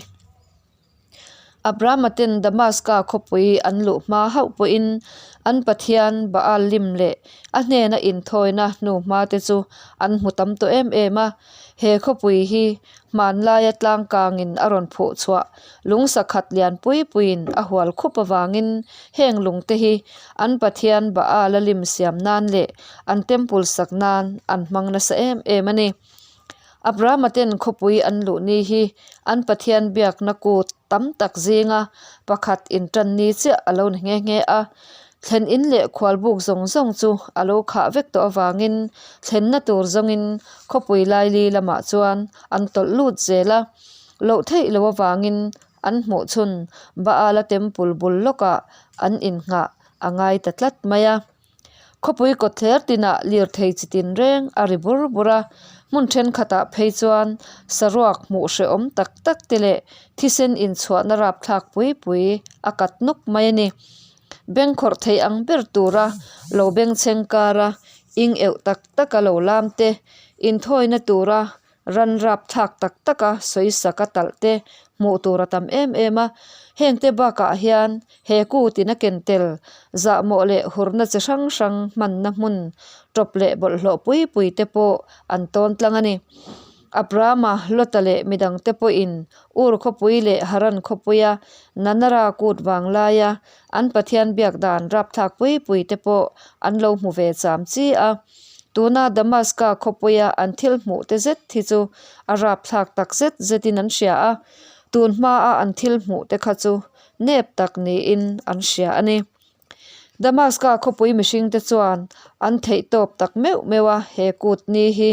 Abrahama ten Damaska khawpui an luh hma hauh pawhin an pathian Baal lim leh a hnena inthawina hnuhma te chu an hmu tam tawh em em a. He khawpui hi hmanlaia tlangkangin a rawn phuh chhuah lung sakhat lian pui puiin a hual khup avangin heng lungte hi an pathian Baal a lim siam nan leh an temple sak nan an hmang nasa em em a ni. Abrahama ten khawpui an luh ni hi an Pathian biakna kut tam tak zinga pakhat intan ni chiah a lo ni nghe nghe a. Thlen in leh khualbuk zawng zawng chu a lo khah vek tawh avangin thlenna tur zawngin khawpui laili lamah chuan an tawlh lut zel a. Loh theih loh avangin an hmuh chhun Baala temple bul lawkah an innghah a ngai ta tlat mai a. Khawpui kawtthler tinah lirthei chi tinreng a ri bur bur a, hmun thenkhatah phei chuan saruak hmuh hrehawm tak tak te leh thisen inchhuahna rapthlak pui pui a kat nuk mai a ni. Bengkhawrh thei ang ber tura lo bengchheng kara ing euh tak taka lo lam te, inthawina tura Ran rapthlak tak taka sawisak a talh te hmuh tur a tam em em a, hengte bakah hian he kutin a ken tel zahmawh leh hurna chi hrang hrang hmanna hmun tawp leh bawlhhlawh pui pui te pawh an tawn tlang a ni. Abrahama, Lota leh midang te pawhin Ur khawpui leh Haran khawpuia Nanara kut vang laia an Pathian biak dan rapthlak pui pui te pawh an lo hmu ve cham chi a. Tuna Damaska khawpuia an thil hmuh te zet hi chu a rapthlak tak zet zetin an hria a, tun hmaa an thil hmuh te kha chu nep tak niin an hria a ni. Damaska khawpui mihring te chuan an theih tawp tak meuh meuh a, he kut ni hi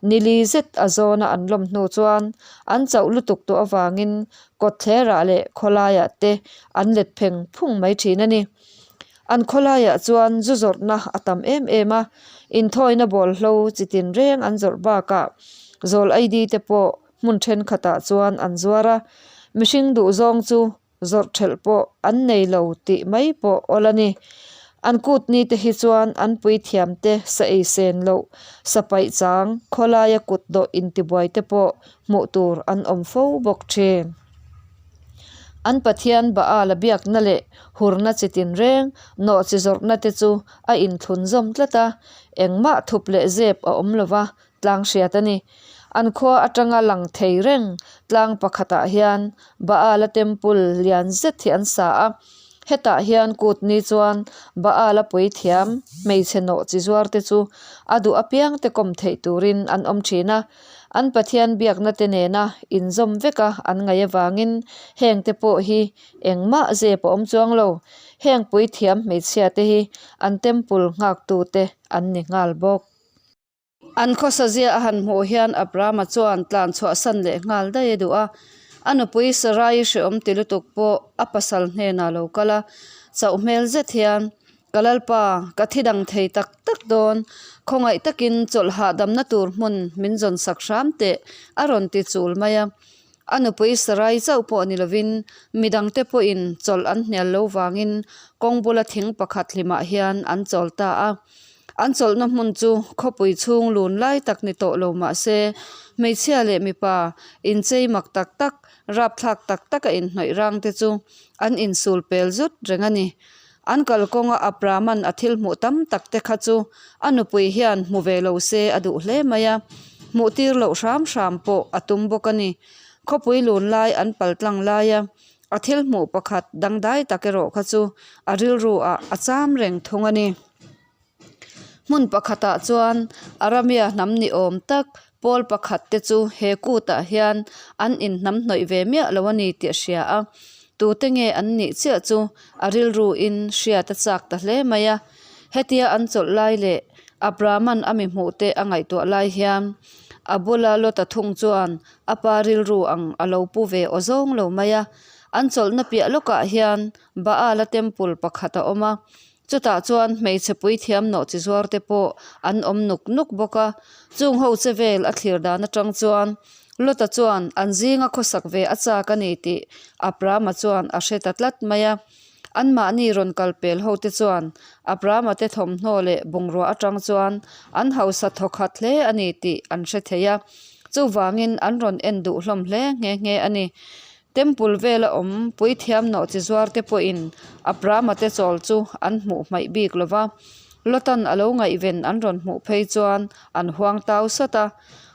nili zet a zawna an lawm hnu chuan an chauh lutuk tawh avangin kawtthlerah leh khawlaiah te an let pheng phung mai thin a ni. An khawlaiah chuan zu zawrhna a tam em em a, inthawina bawlhlo chi tinreng an zawrh bakah zawl ID te pawh hmun thenkhatah chuan an zuar a, mihring duhzawng chu zawrh thelh pawh an nei lo tih mai pawh awl a ni. An kut ni te hi chuan an puithiam te sa ei sen loh, sa paih chang, khawlaia kut dawh intibuai te pawh hmuh tur an awm fo bawk thin. An Pathian Baal a biakna leh hurna chi tinreng nawh chi zawrhna te chu a inthlun zawm tlat a, engmah thup leh zep a awm lova tlang hriat a ni. An khua atanga lang thei reng tlang pakhatah hian Baal a temple lian zet hi an sa a, hetah hian kut ni chuan Baal a puithiam hmeichhe nawh chi zuar te chu a duh apiang te kawm theih turin an awm thin a. An Pathian biakna te nena inzawm veka an ngaih avangin heng te pawh hi engmah zep a awm chuang lo. Heng puithiam hmeichhia te hi an temple nghaktu te an ni nghal bawk. An khawsa zia a han hmuh hian Abrahama chuan tlan chhuahsan leh nghal daih a duh a. A nupui Sarai hrehawm ti lutuk pawh a pasal hnenah lo kal a, chauh hmel zet hian Ka Lalpa, ka thi dang thei tak tak dawn, khawngaih takin chawlh hahdamna tur hmun min zawn sak hram teh, a rawn ti chul mai a. A nupui Sarai chauh pawh ni lovin midangte pawhin chawlh an hnial lo vangin kawng bula thing pakhat hlimah hian an chawl ta a. An chawlhna hmun chu khawpui chhung lun lai tak ni tawh lo mah se, hmeichhia leh mipa inchei mak tak tak, rapthlak tak taka inhnawih rang te chu an insul pel zut reng a ni. An kalkawnga Abrahman a thil hmuh tam tak te kha chu a nupui hian hmu ve lo se a duh hle mai a, hmuh tir loh hram hram pawh a tum bawk a ni. Khawpui lun lai an pal tlang lai a, a thil hmuh pakhat dangdai tak erawh kha chu a rilru ah a cham reng thung a ni. Hmun pakhatah chuan Aramia hnam ni awm tak pawl pakhat te chu he kutah hian an inhnam hnawih ve miah lo a ni tih a hria a, tute nge an nih chiah chu a rilruin hriat a chak ta hle mai a. Hetia an chawlh lai leh Abrahman a mi hmuh te a ngaihtuah lai hian a bula Lota thung chuan a pa rilru ang a lo pu ve aw zawng lo mai a. An chawlhna piah lawkah hian Baala temple pakhat a awm a, Chutah chuan hmeichhe puithiam nawh chi zuar te pawh an awm nuk nuk bawk a, chung ho che vel a thlir dan atang chuan Lota chuan an zinga khawsak ve a chak a ni tih Abrama chuan a hre ta tlat mai a. Anmahni rawn kal pel ho te chuan Abrama te thawmhnaw leh bungrua atang chuan an hausa thawkhat hle a ni tih an hre thei a, chuvangin an rawn en duh hlawm hle nghe nghe a ni. Temple vela awm puithiam nawh chi zuar te pawhin Abrama te chawl chu an hmuh hmaih bik lo va, Lotan a lo ngaihven an rawn hmuh phei chuan an huang tau sawt a.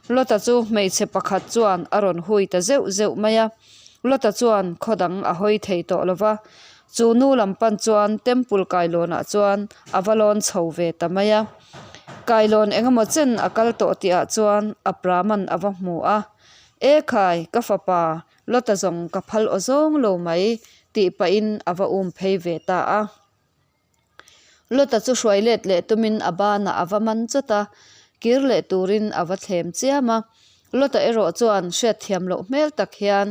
Lota chu hmeichhe pakhat chuan a rawn hui ta zeuh zeuh mai a. Lota chuan khaw dang a hawi thei tawh lo va, chu nu lam pan chuan temple kailawnah chuan a va lawn chho ve ta mai a. Kailawn eng emaw chen a kal tawh tihah chuan Abraham-an a va hmu a, E khai, ka fapa, Lota zawng ka phal aw zawng lo mai, tih pahin a va um phei ve ta a. Lota chu hruai let leh tumin a banah a va man chawt a, kir leh turin a va thlem chiam a. Lota erawh chuan hriatthiam loh hmel tak hian,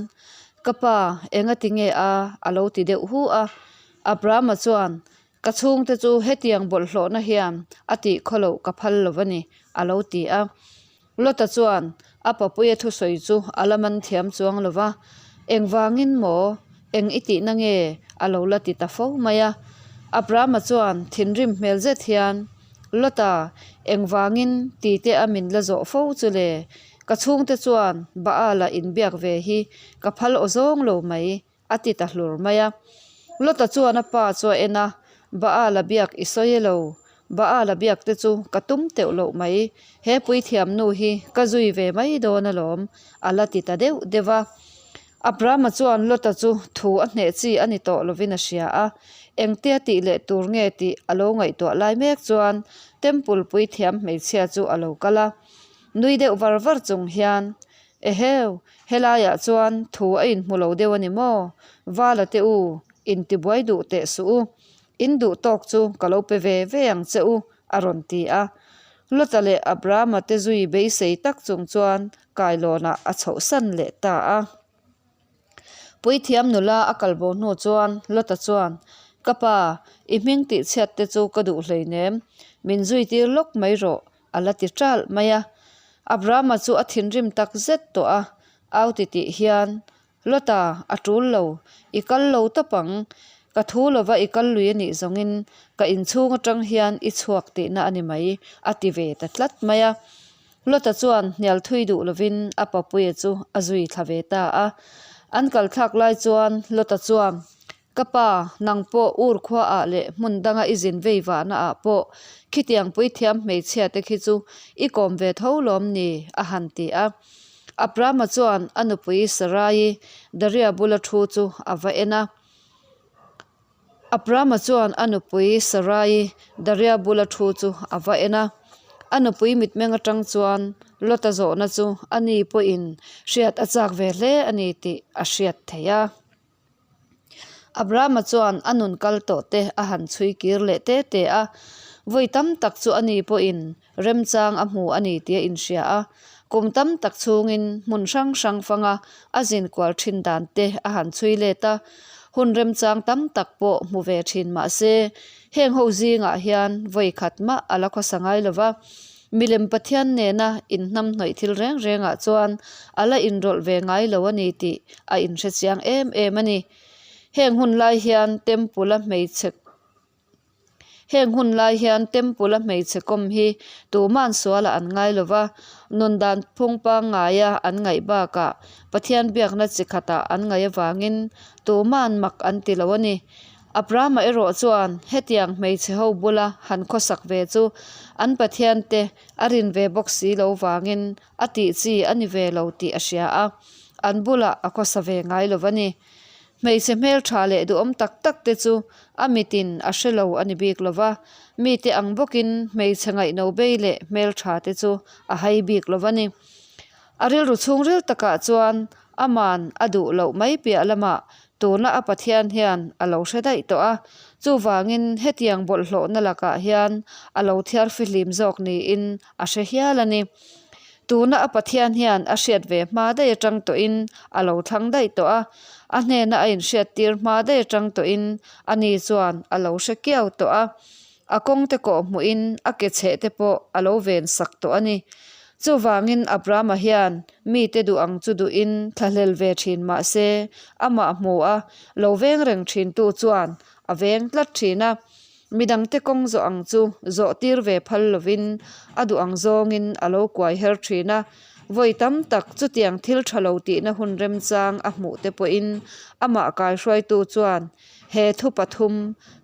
Ka pa, enga ti nge a? a lo ti deuh hu a. Abrahama chuan, Ka chhungte chu hetiang bawlhhlawhna hian a tih khaw loh ka phal lo va ni, a lo ti a. Lota chuan a papuia thusawi chu a la man thiam chuang lo va, Engvangin maw? Eng i tihna nge? a lo la ti ta fo mai a. Abrahama chuan thinrim hmel zet hian, Lota, engvangin ti te a min la zawh fo chu le? Ka chhungte chuan Baal-a inbiak ve hi ka phal aw zawng lo mai, A ti ta hlur mai a. Lota chuan a pa chu a en a, Baal a biak i sawi e lo. Baal a biak te chu ka tum teuh loh mai. He puithiam nu hi ka zui ve mai dawn alawm, a la ti ta deuh deuh a. Abrahama chuan Lota chu thu a hneh chi a ni tawh lovin a hria a. Engtia tih leh tur nge tih a lo ngaihtuah lai mek chuan Temple puithiam hmeichhia chu a lo kal a. Nui deuh var var chung hian Eheu, helaiah chuan thu a inhmu lo deuh a ni maw? Vala te u, intibuai duh teh suh u. In duh tawk chu ka lo pe ve ve ang che u, a rawn ti a. Lota leh Abrahama te zui beisei tak chung chuan kailawnah a chhohsan leh ta a. Puithiam nula a kal bo hnu chuan Lota chuan, Ka pa, i hming tihchhiat te chu ka duh hleinem, min zui tir lawk mai rawh, a la ti ṭalh mai a. Abrahama chu a thinrim tak zet tawh a, au ti tih hian, Lota, a ṭul lo, i kal lo tawp ang, ka thu lova i kal lui a nih zawngin ka inchhung aṭang hian i chhuak tihna a ni mai, a ti ve ta tlat mai a. Lota chuan hnial thui duh lovin a papuia chu a zui thla ve ta a. An kal thlak lai chuan Lota chuan, Ka pa, nang pawh ur khuaah leh hmun danga i zin vei vahna ah pawh khitiang puithiam hmeichhia te khi chu i kawm ve tho lawm ni? a han ti a. Abrahama chuan a nupui Sarai-i Daria bula thu chu a va en a. Abrahama chuan a nupui Sarai-i Daria bula thu chu a va en a. A nupui mitmeng atang chuan Lota zawhna chu ani pawhin hriat a chak ve hle a ni tih a hriat theih a. Abrahama chuan a nun kal tawh te a han chhui kir leh te te a, vawi tam tak chu ani pawhin remchang a hmu a ni tih a inhria a. Kum tam tak chhungin hmun hrang hrang fanga a zin kual thin dan te a han chhui let a, hun remchang tam tak pawh hmu ve thin mah se, heng ho zingah hian vawi khat mah a la khawsa ngai lo va. Milem Pathian nena inhnamhnawih thil reng rengah chuan a la inrawlh ve ngai lo a ni tih a inhre chiang em em a ni. Heng hun lai hian Temple-a hmeichhe Heng hun lai hian Temple-a hmeichhe kawm hi tuman sualah an ngai lo va, nun dan phung pangngaia an ngaih bakah Pathian biakna chi khatah an ngaih avangin tuman mak an ti lo a ni. Abrahama erawh chuan hetiang hmeichhe ho bula han khawsak ve chu an Pathian te a rin ve bawk si lo vangin a tih chi a ni ve lo tih a hria a, an bulah a khawsa ve ngai lo a ni. Hmeichhe hmeltha leh duhawm tak tak te chu a mitin a hre lo a ni bik lo va, mite ang bawkin hmeichhe ngaihno bei leh hmeltha te chu a hai bik lo a ni. A rilru chhungril takah chuan aman a duh loh mai piah lamah tuna a Pathian hian a lo hre daih tawh a, chuvangin hetiang bawlhhlawhna lakah hian a lo thiar fihlim zawk niin a hre hial a ni. Tuna a Pathian hian a hriat ve hma daih atang tawhin a lo thlang daih tawh a, a hnena a inhriattir hma daih atang tawhin ani chuan a lo hre kiau tawh a, a kawngte kawh hmuhin a ke chheh te pawh a lo ven sak tawh a ni. Chuvangin Abrama hian mite duh ang chu duhin thlahlel ve thin mah se, amah hmu a lo veng reng thintu chuan a veng tlat thin a. Midangte kawng zawh ang chu zawh tir ve phal lovin a duh ang zawngin a lo kuai her thin a. Vawi tam tak chutiang thil tha lo tihna hun remchang a hmuh te pawhin amah kaihruaitu chuan he thu pathum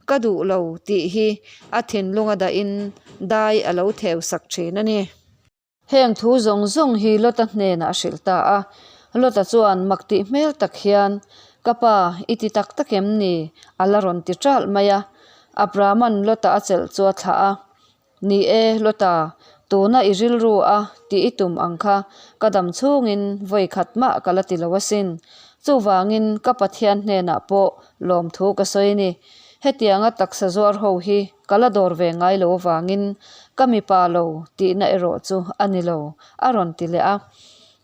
ka duh lo tih hi a thinlunga dahin dai a lo theu sak thin a ni. Heng thu zawng zawng hi Lota hnenah a hrilh ta a. Lota chuan mak tih hmel tak hian, Ka pa, i ti tak tak em ni? a la rawn ti ṭalh mai a. Abrahama'n Lota a chelh chu a thlah a. Ni e, Lota, tuna i rilru a tih i tum ang kha ka dam chhungin vawi khat mah ka la ti lo asin. Chuvangin ka Pathian hnenah pawh lawmthu ka sawi a ni. Hetianga taksa zuar ho hi ka la dawr ve ngai lo avangin ka mipa lo tihna erawh chu a ni lo, a rawn ti leh a.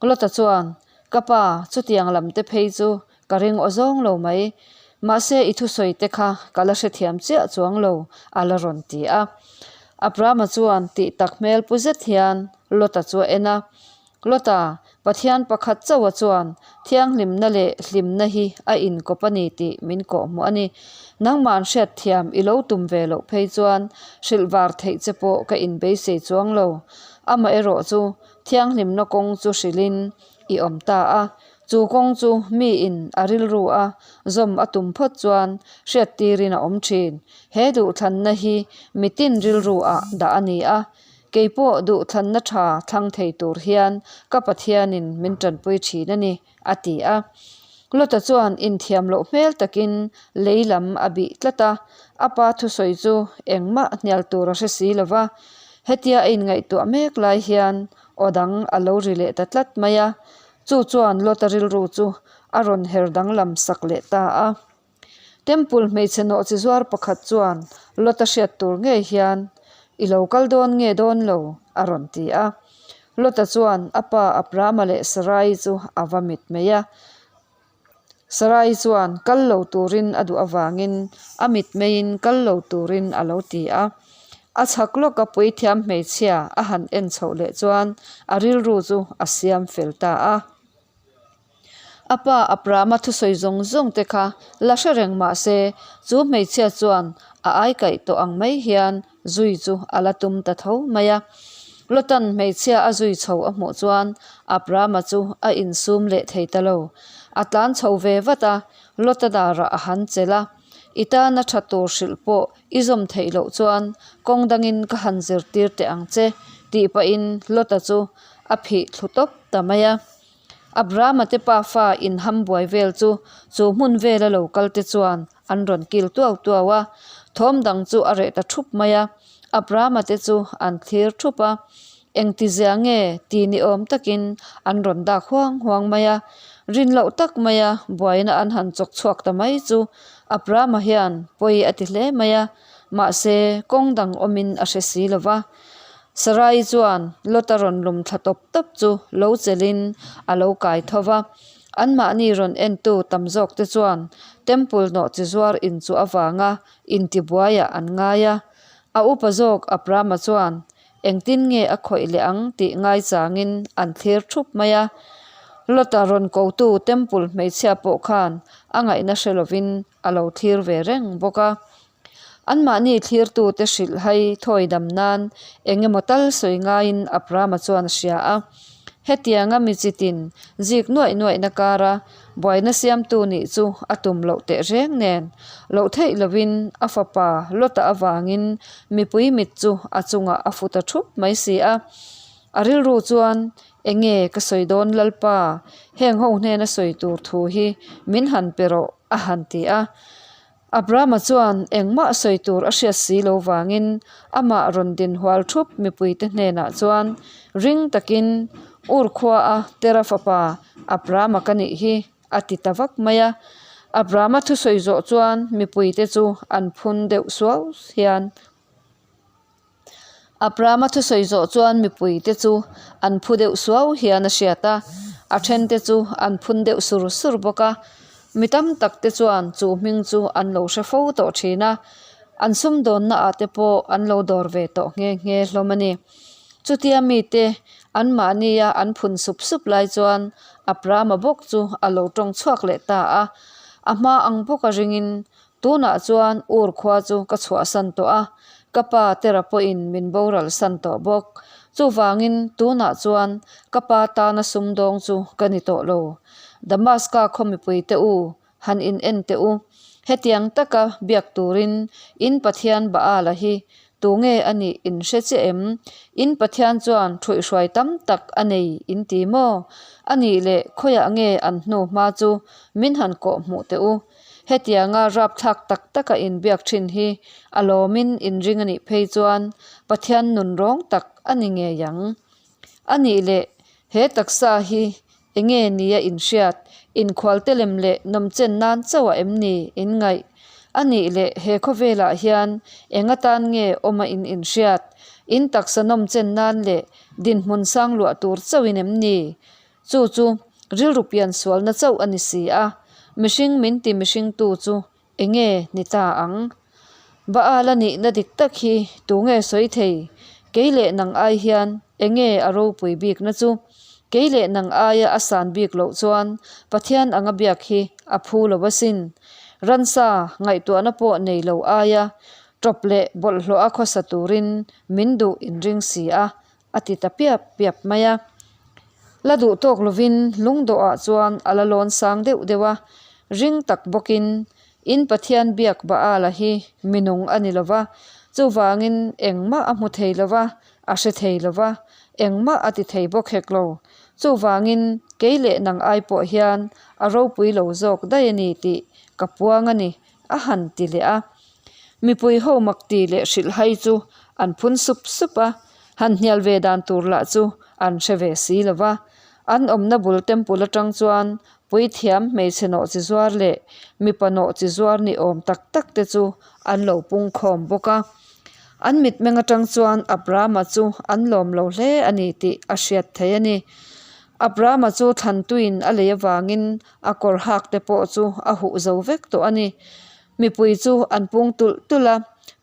Lota chuan, Ka pa, chutiang lam te phei chu ka ring aw zawng lo mai. Mahse i thusawi te kha ka la hrethiam chiah chuang lo, a la rawn ti a. Abrahama chuan tih tak hmel pu zet hian Lota chu a en a. Lota, Pathian pakhat chauha chuan thianghlimna leh hlimna hi a inkawp a ni tih min kawhhmuh a ni. Nangmahn hriatthiam i lo tum ve loh phei chuan hrilh var theih che pawh ka inbeisei chuang lo. Amaherawh chu thianghlimna kawng chu hrilhin i awm ta a, chu kawng chu miin a rilru a zawm a tum phawt chuan hriattirin a awm thin. He duhthlanna hi mitin rilru ah dah a ni a. Kei pawh duhthlanna tha thlang thei tur hian ka Pathianin min tanpui thin a ni, a ti a. Lota chuan inthiam loh hmel takin lei lam a bih tlat a, a pa thusawi chu engmah hnial tur a hre si lo va. Hetia a inngaihtuah mek lai hian aw dang a lo ri leh ta tlat mai a, chu chuan Lota rilru chu a rawn her danglam sak leh ta a. Temple hmeichhe nawh chi zuar pakhat chuan Lota hriat tur ngei hian, I lo kal dawn nge dawn lo? a rawn ti a. Lota chuan a pa Abrahama leh Sarai chu a va mit mai a. Sarai chuan kal lo turin a duh avangin a mit maiin kal lo turin a lo ti a. A chhak lawka puithiam hmeichhia a han en chhoh leh chuan a rilru chu a siam fel ta a. A pa Abrahama thusawi zawng zawng te kha la hre reng mah se, chu hmeichhia chuan a ai kaih tawh ang mai hian zui chu a la tum ta tho mai a. Lotan hmeichhia a zui chho a hmuh chuan Abrahama chu a insum leh thei ta lo. A tlan chho ve vat a, Lota darah a han chelh a. I tana tha tur hrilh pawh i zawm theih loh chuan kawng dangin ka han zirtir teh ang che, tih pahin Lota chu a phih thlu tawp ta mai a. Abrahama te pafa inham buai vel chu chu hmun vela lo kal te chuan an rawn kil tuau tuau a, thawm dang chu a reh ta thup mai a. Abrahama te chu an thlir thup a, engtizia nge ti ni awm takin an rawn dak huang huang mai a. Rin loh tak maia buaina an han chawk chhuak ta mai chu Abrahama hian pawi a ti hle mai a, mahse kawng dang awmin a hre si lo va. Sarai chuan Lota rawn lum thla tawp tawp chu lo chelhin a lo kai tho va. Anmahni rawn entu tam zawk te chuan Temple nawh chi zuar in chu avanga intibuaiah an ngai a. A upa zawk Abrama chuan engtin nge a khawih leh ang tih ngaichangin an thlir thup mai a. Lota rawn kotu Temple hmeichhia pawh khan a ngaihna hre lovin a lo thlir ve reng bawk a. Anmahni thlirtute hrilh hai thawi dam nan eng emaw tal sawi ngaiin Abrahama chuan a hria a. Hetianga mi chitin zik nuaih nuaihna kara buaina siamtu nih chu a tum loh teh reng nen, loh theih lovin a fapa Lota avangin mipui mit chu a chungah a fu ta thup mai si a. A rilru chuan, Enge ka sawi dawn Lalpa, heng ho hnena sawi tur thu hi min han pe rawh a han ti a. Abrahama chuan engmah sawi tur a hriat si lo vangin amah rawn din hual thup mipuite hnenah chuan ring takin Ur khuaa Tera fapa Abrahama ka nih hi a ti ta vak mai a. Abrahama thusawi zawh chuan mipuite chu an phun deuh suau hian. Abrahama thusawi zawh chuan mipuite chu an phu deuh suau hian a hriat a, a thente chu an phun deuh sur sur bawk a. Mi tam tak te chuan chu hming chu an lo hre fo tawh thin a, an sumdawnna ah te pawh an lo dawr ve tawh nghe nghe hlawm a ni. Chutia mite Anmahnia an phun sup sup lai chuan Abrama bawk chu a lo tawng chhuak leh ta a. A hma ang bawka ringin tunah chuan Ur khua chu ka chhuahsan tawh a, ka pa Tera pawhin min boral san tawh bawk. Chuvangin tunah chuan ka pa tana sumdawng chu ka ni tawh lo. Damaska khaw mipuite u, Han in en teh u. Hetiang taka biak turin in Pathian Baala hi tunge a nih in hre chiah em? In Pathian chuan thuihhruai tam tak a nei in ti maw? A nih leh khawiah nge an hnu hma chu min han kawh hmuh teh u. Hetianga rapthlak tak taka in biak thin hi a lawmin in ring a nih phei chuan Pathian nun rawng tak a ni ngei ang. A nih leh he taksa hi Enge nia inhriat, inkhualte lem leh nawmchen nan chauh a em ni in ngaih? A nih leh he khawvelah hian eng atan nge awm a in inhriat? In taksa nawmchen nan leh dinhmun sang luah tur chauhin em ni? Chu chu rilru pian sualna chauh a ni si a, mihring min ti mihringtu chu Enge ni ta ang? Baal a nihna dik tak hi tunge sawi thei? Kei leh nang ai hian enge a ropui bikna chu? Kei leh nang aia a san bik loh chuan Pathian anga biak hi a phu lo asin. Ransa ngaihtuahna pawh nei lo aia tawp leh bawlhhlawh a khawsa turin min duh inring si a, a ti ta piap piap mai a. La duh tawk lovin lungdawhah chuan a la lawn sang deuh deuh a, ring tak bawkin in Pathian biak Baala hi minung a ni lo va, chuvangin engmah a hmu thei lo va, a hre thei lo va, engmah a ti thei bawk hek lo. Chuvangin kei leh nang ai pawh hian a ropui lo zawk daih a ni tih ka puang a ni, a han ti leh a. Mipui ho mak ti leh hrilhhai chu an phun sup sup a, han hnial ve dan tur lah chu an hre ve si lo va. An awmna bul temple atang chuan puithiam hmeichhe nawh chi zuar leh mipa nawh chi zuar ni awm tak tak te chu an lo pung khawm bawk a. An mitmeng atang chuan Abrahama chu an lawm lo hle a ni tih a hriat theih a ni. Abrahama chu thlantuin a lei avangin a kawr hak te pawh chu a huh zo vek tawh a ni. Mipui chu an pung tulh tulh a,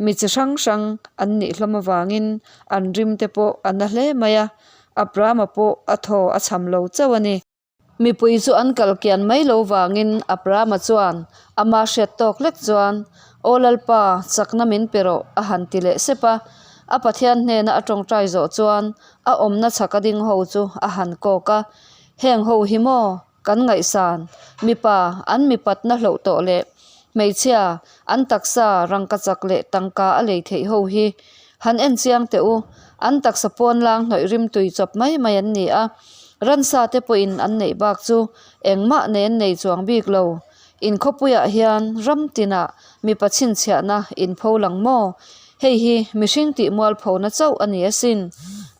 mi chi hrang hrang an nih hlawm avangin an rim te pawh a na hle mai a, Abrahama pawh a thaw a chham lo chauh a ni. Mipui chu an kal kian mai lo vangin Abrahama chuan ama hriat tawk lek chuan, Aw Lalpa, chakna min pe rawh a han ti leh sep a. A Pathian hnena a tawngtai zawh chuan a awmna chhaka ding ho chu a han kawk a, Heng ho hi maw? Kan ngaihsan, mipa an mipatna hloh tawh leh hmeichhia an taksa rangkachak leh tangka a lei theih ho hi han en chiang teh u. An taksa pawn lang hnawih rim tui chawp mai mai an ni a, ransa te pawhin an neih bak chu engmah nei an nei chuang bik lo. Inkhawpuiah hian ram tinah mipa chhinchhiahna inpho lang maw? Hei hi mihring tih mualphona chauh a ni asin.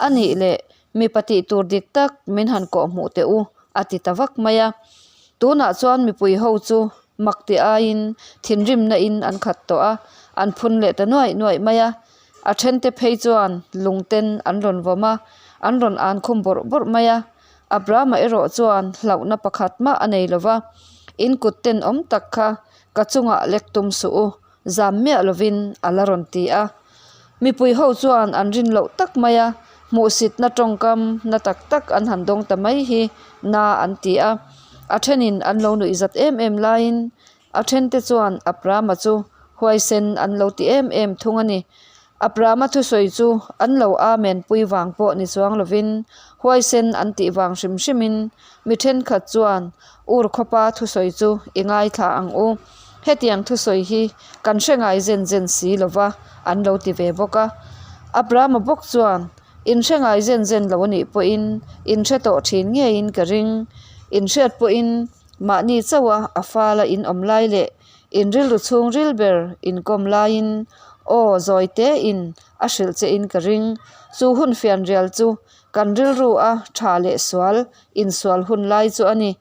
A nih leh Mipa tih tur dik tak min han kawh hmuh teh u, a ti ta vak mai a. Tunah chuan mipui ho chu mak ti aiin thinrimna in an khat tawh a, an phun leh ta nuaih nuaih mai a. A thente phei chuan lungten an rawn vawm a, an rawn an khum bawrh bawrh mai a. Abrahama erawh chuan hlauhna pakhat mah a nei lo va, In kut tenawm tak kha ka chungah lek tum suh u, zam miah lovin a la rawn ti a. Mipui ho chuan an rin loh tak mai a, hmuhsitna tawngkam na tak tak an han dawng ta mai hi na an ti a. A thenin an lo nuih zat em em laiin a thente chuan Abrahama chu huaisen an lo ti em em thung a ni. Abrahama thusawi chu an lo amen pui vang pawh ni chuang lovin huaisen an tih vang hrim hrimin mi thenkhat chuan Ur khawpa thusawi chu i ngaithla ang u. Hetiang thusawi hi kan hre ngai zen zen si lo va, an lo ti ve bawk a. Abrahama bawk chuan, In hre ngai zen zen lo a nih pawhin in hre tawh thin ngeiin ka ring. In hriat pawhin mahni chauha a fala in awm lai leh in rilru chhungril ber inkawm laiin aw zawi tein a hrilh che in ka ring. Chu hun fianrial chu kan rilru a tha leh sual insual hun lai chu a ni.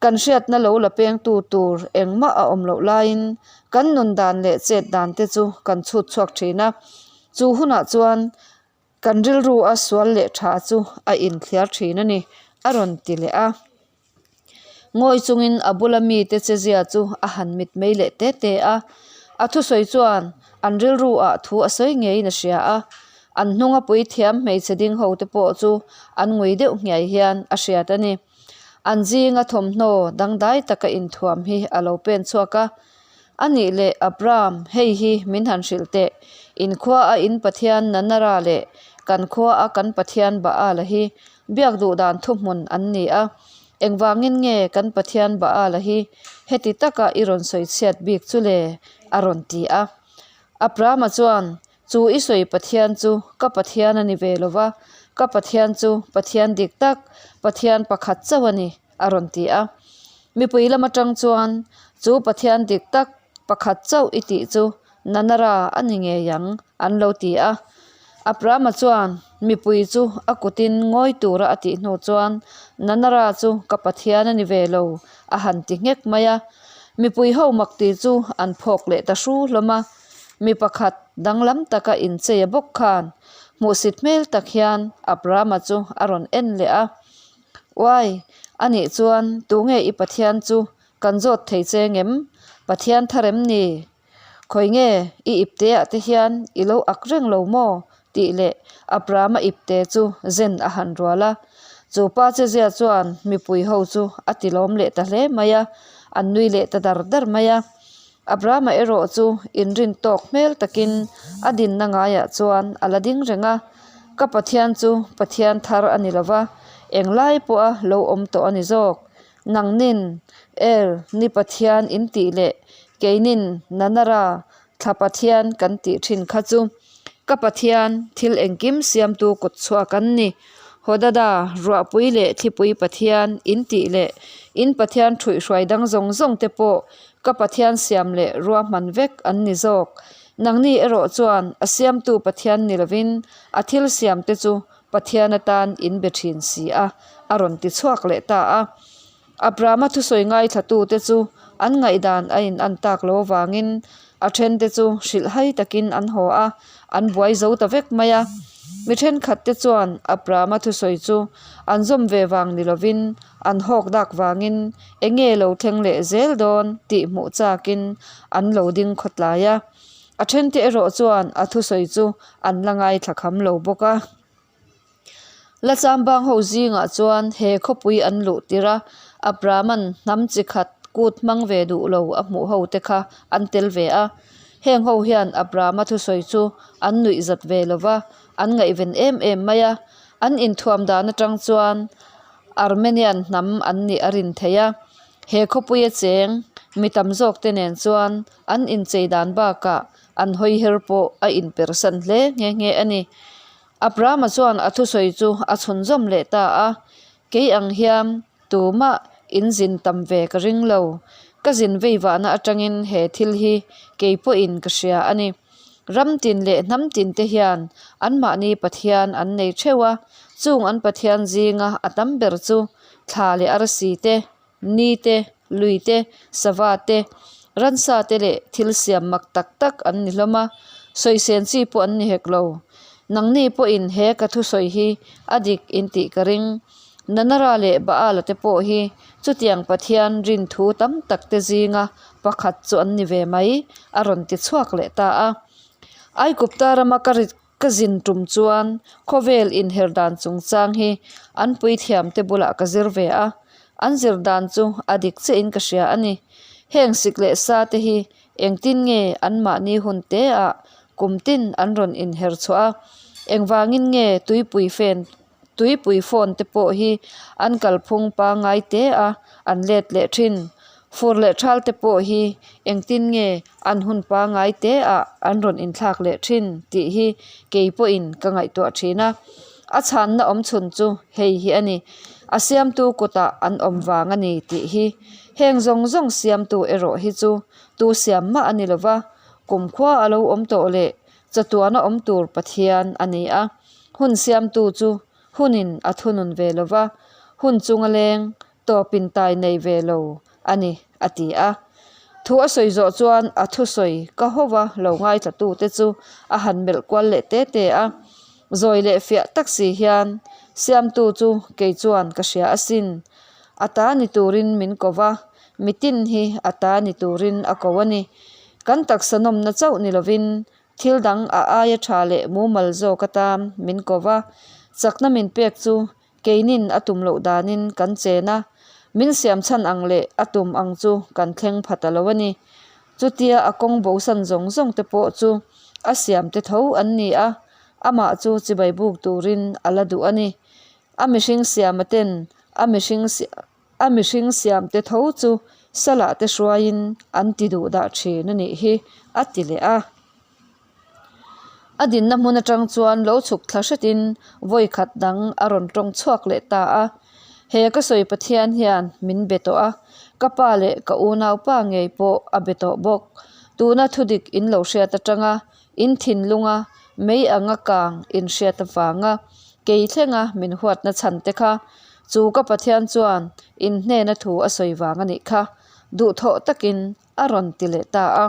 Kan hriatna lo la pengtu tur engmah a awm loh laiin kan nun dan leh chet dan te chu kan chhut chhuak thin a. Chu hunah chuan kan rilru a sual leh tha chu a inthliar thin a ni, a rawn ti leh a. Ngawi chungin a bula mite chezia chu a han mitmei leh te te a. A thusawi chuan an rilru ah thu a sawi ngeiin a hria a. An hnunga puithiam hmeichhe ding ho te pawh chu an ngui deuh nghiai hian a hriat a ni. An zinga thawmhnaw dangdai taka inthuam hi a lo pen chhuak a. A nih leh Abram, hei hi min han hrilh teh, in khua a in Pathian Nanara leh kan khua a kan Pathian Baala hi biak duh dan thuhmun an ni a, engvangin nge kan Pathian Baala hi heti taka i rawn sawi chhiat bik chu le? a rawn ti a. Abrama chuan, Chu i sawi Pathian chu ka Pathian a ni ve lo va, ka Pathian chu Pathian dik tak, Pathian pakhat chauh a ni, a rawn ti a. Mipui lam atang chuan, Chu Pathian dik tak, pakhat chauh i tih chu Nanara a ni ngei ang, an lo ti a. Abrahama chuan mipui chu a kutin ngawi tura a tih hnu chuan, Nanara chu ka Pathian a ni ve lo, a han ti nghek mai a. Mipui ho mak ti chu an phawk leh ta hru hlawm a. Mi pakhat danglam taka incheia bawk khan hmuhsit hmel tak hian Abrahama chu a rawn en leh a. Uai, anih chuan tunge i Pathian chu kan zawt thei che ngem? Pathian thar em ni? Khawi nge i ipteah te hian i lo ak reng lo maw? tih leh Abrahama ipte chu zen a han rual a. Chu pa chezia chuan mipui ho chu a tilawm leh ta hle mai a, an nui leh ta dar dar mai a. Abrahama erawh chu inrin tawk hmel takin a dinna ngaiah chuan a la ding reng a, Ka Pathian chu Pathian thar a ni lo va, englai pawha lo awm tawh a ni zawk. Nangnin, El, ni Pathian in tih leh keinin Nanara, thla Pathian kan tih thin kha chu ka Pathian thil engkim siamtu kut chhuak an ni. Hodada, ruahpui leh thlipui Pathian in tih leh in Pathian thuihhruai dang zawng zawng te pawh ka Pathian siam leh ruahman vek an ni zawk. Nangni erawh chuan a siamtu Pathian ni lovin a thil siam te chu Pathian atan in be thin si a, a rawn ti chhuak leh ta a. Abrahama thusawi ngaithlatute chu an ngaihdan a in an tak lo avangin a thente chu hrilhhai takin an haw a, an buai zo ta vek mai a. Mi thenkhatte chuan Abrahama thusawi chu an zawm ve vang ni lovin an hawk dak vangin eng nge lo thleng leh zel dawn tih hmuh chakin an lo ding khawtlai a. A thente erawh chuan a thusawi chu an la ngaithla kham lo bawk a. La chambang ho zingah chuan he khawpui an luh tir a, Abraham-a'n hnam chi khat kut hmang ve duh lo a hmuh ho te kha an tel ve a. Heng ho hian Abraham-a thusawi chu an nuih zat ve lo va, an ngaihven em em mai a. An inthuam dan atang chuan Armenian hnam an nih a rin thei a. He khawpuia cheng mi tam zawk te nen chuan an inchei dan bakah an hawiher pawh a inpersan hle nghe nghe a ni. Abrahama chuan a thusawi chu a chhunzawm leh ta a, Kei ang hian tumah in zin tam ve ka ring lo. Ka zin vei vahna atangin he thil hi kei pawhin ka hria a ni. Ram tin leh hnam tin te hian anmahni Pathian an nei theuh a, chung an Pathian zinga a tam ber chu thla leh arsi te, ni te, lui te, sava te, ransa te leh thil siam mak tak tak an ni hlawm a, sawisên chi pawh an ni hek lo. Nangni pawhin he ka thusawi hi a dik in tih ka ring. Nanara leh Baala te pawh hi chutiang Pathian rin thu tam tak te zinga pakhat chu an ni ve mai, a rawn ti chhuak leh ta a. Aigupta rama ka Ka zin tum chuan khawvel inher dan chungchang hi an puithiamte bulah ka zir ve a, an zir dan chu a dik chiahin ka hria a ni. Heng sik leh sa te hi engtin nge anmahni hun te ah kum tin an rawn inher chhuah a, engvangin nge tuipui fen Tuipui phone te pawh hi an kalphung pangngai te a an let leh thin. Fur leh thal te pawh hi engtin nge an hun pangngai te ah an rawn inthlak leh thin tih hi kei pawhin ka ngaihtuah thin a. A chhanna awm chhun chu hei hi a ni. A siamtu kutah an awm vang a ni tih hi. Heng zawng zawng siamtu erawh hi chu tu siam mah a ni lova, kumkhua a lo awm tawh leh Chatuana awm tur Pathian a ni a, hun siamtu chu hunin a thunun ve lo va, hun chunga leng tawpin tai nei ve lo a ni, a ti a. Thu a sawi zawh chuan a thusawi ka hova lo ngaithlatute chu a han melh kual leh te te a. Zawi leh fiah tak si hian, Siamtu chu kei chuan ka hria asin. A ta ni turin min ko va, mitin hi a ta ni turin a ko a ni. Kan taksa nawmna chauh ni lovin Thil dang a aia tha leh mumal zawk atan min ko va, chakna min pek chu keinin a tum loh danin kan chen a, min siam chhan ang leh a tum ang chu kan thleng pha ta lo a ni. Chutia a kawng bosan zawng zawng te pawh chu a siam te tho an ni a, amah chu chibai buk turin a la duh a ni. A mihring siama ten a mihring a mihring siam te tho chu salah te hruaiin an ti duh dah thin a nih hi a ti leh a. A dinna hmun atang chuan lo chhuk thla hretin vawi khat dang a rawn tawng chhuak leh ta a. He ka sawi Pathian hian min be tawh a, ka pa leh ka unaupa ngei pawh a be tawh bawk. Tuna thudik in lo hriat atanga in thinlunga mei anga kang in hriat avanga kei thlenga min huatna chhan te kha chu ka Pathian chuan in hnena thu a sawi vang a nih kha duhthawh takin a rawn ti leh ta a.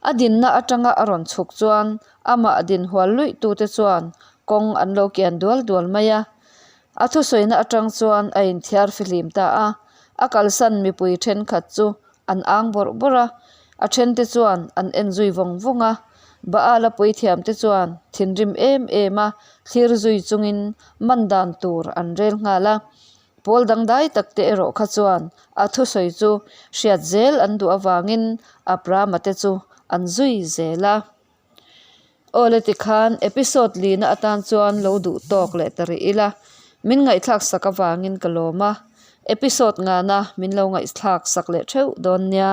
A dinna atanga a rawn chhuk chuan amah din hual luih tute chuan kawng an lo kian dual dual mai a. A thusawina atang chuan a inthiar fihlim ta a, a kalsan mipui thenkhat chu an ang bawrh bawrh a, a thente chuan an en zui vawng vawng a. Baal a puithiamte chuan thinrim em em a thlir zui chungin man dan tur an rel nghal a. Pawl dangdai tak te erawh kha chuan a thusawi chu hriat zel an duh avangin Abrahama te chu an zui zel a. Aw le tikhan episode lina atan chuan lo duh tawk leh ta rih ila, min ngaihthlak sak avangin ka lawm a, episode ngana min lo ngaihthlak sak leh theuh dawn nia.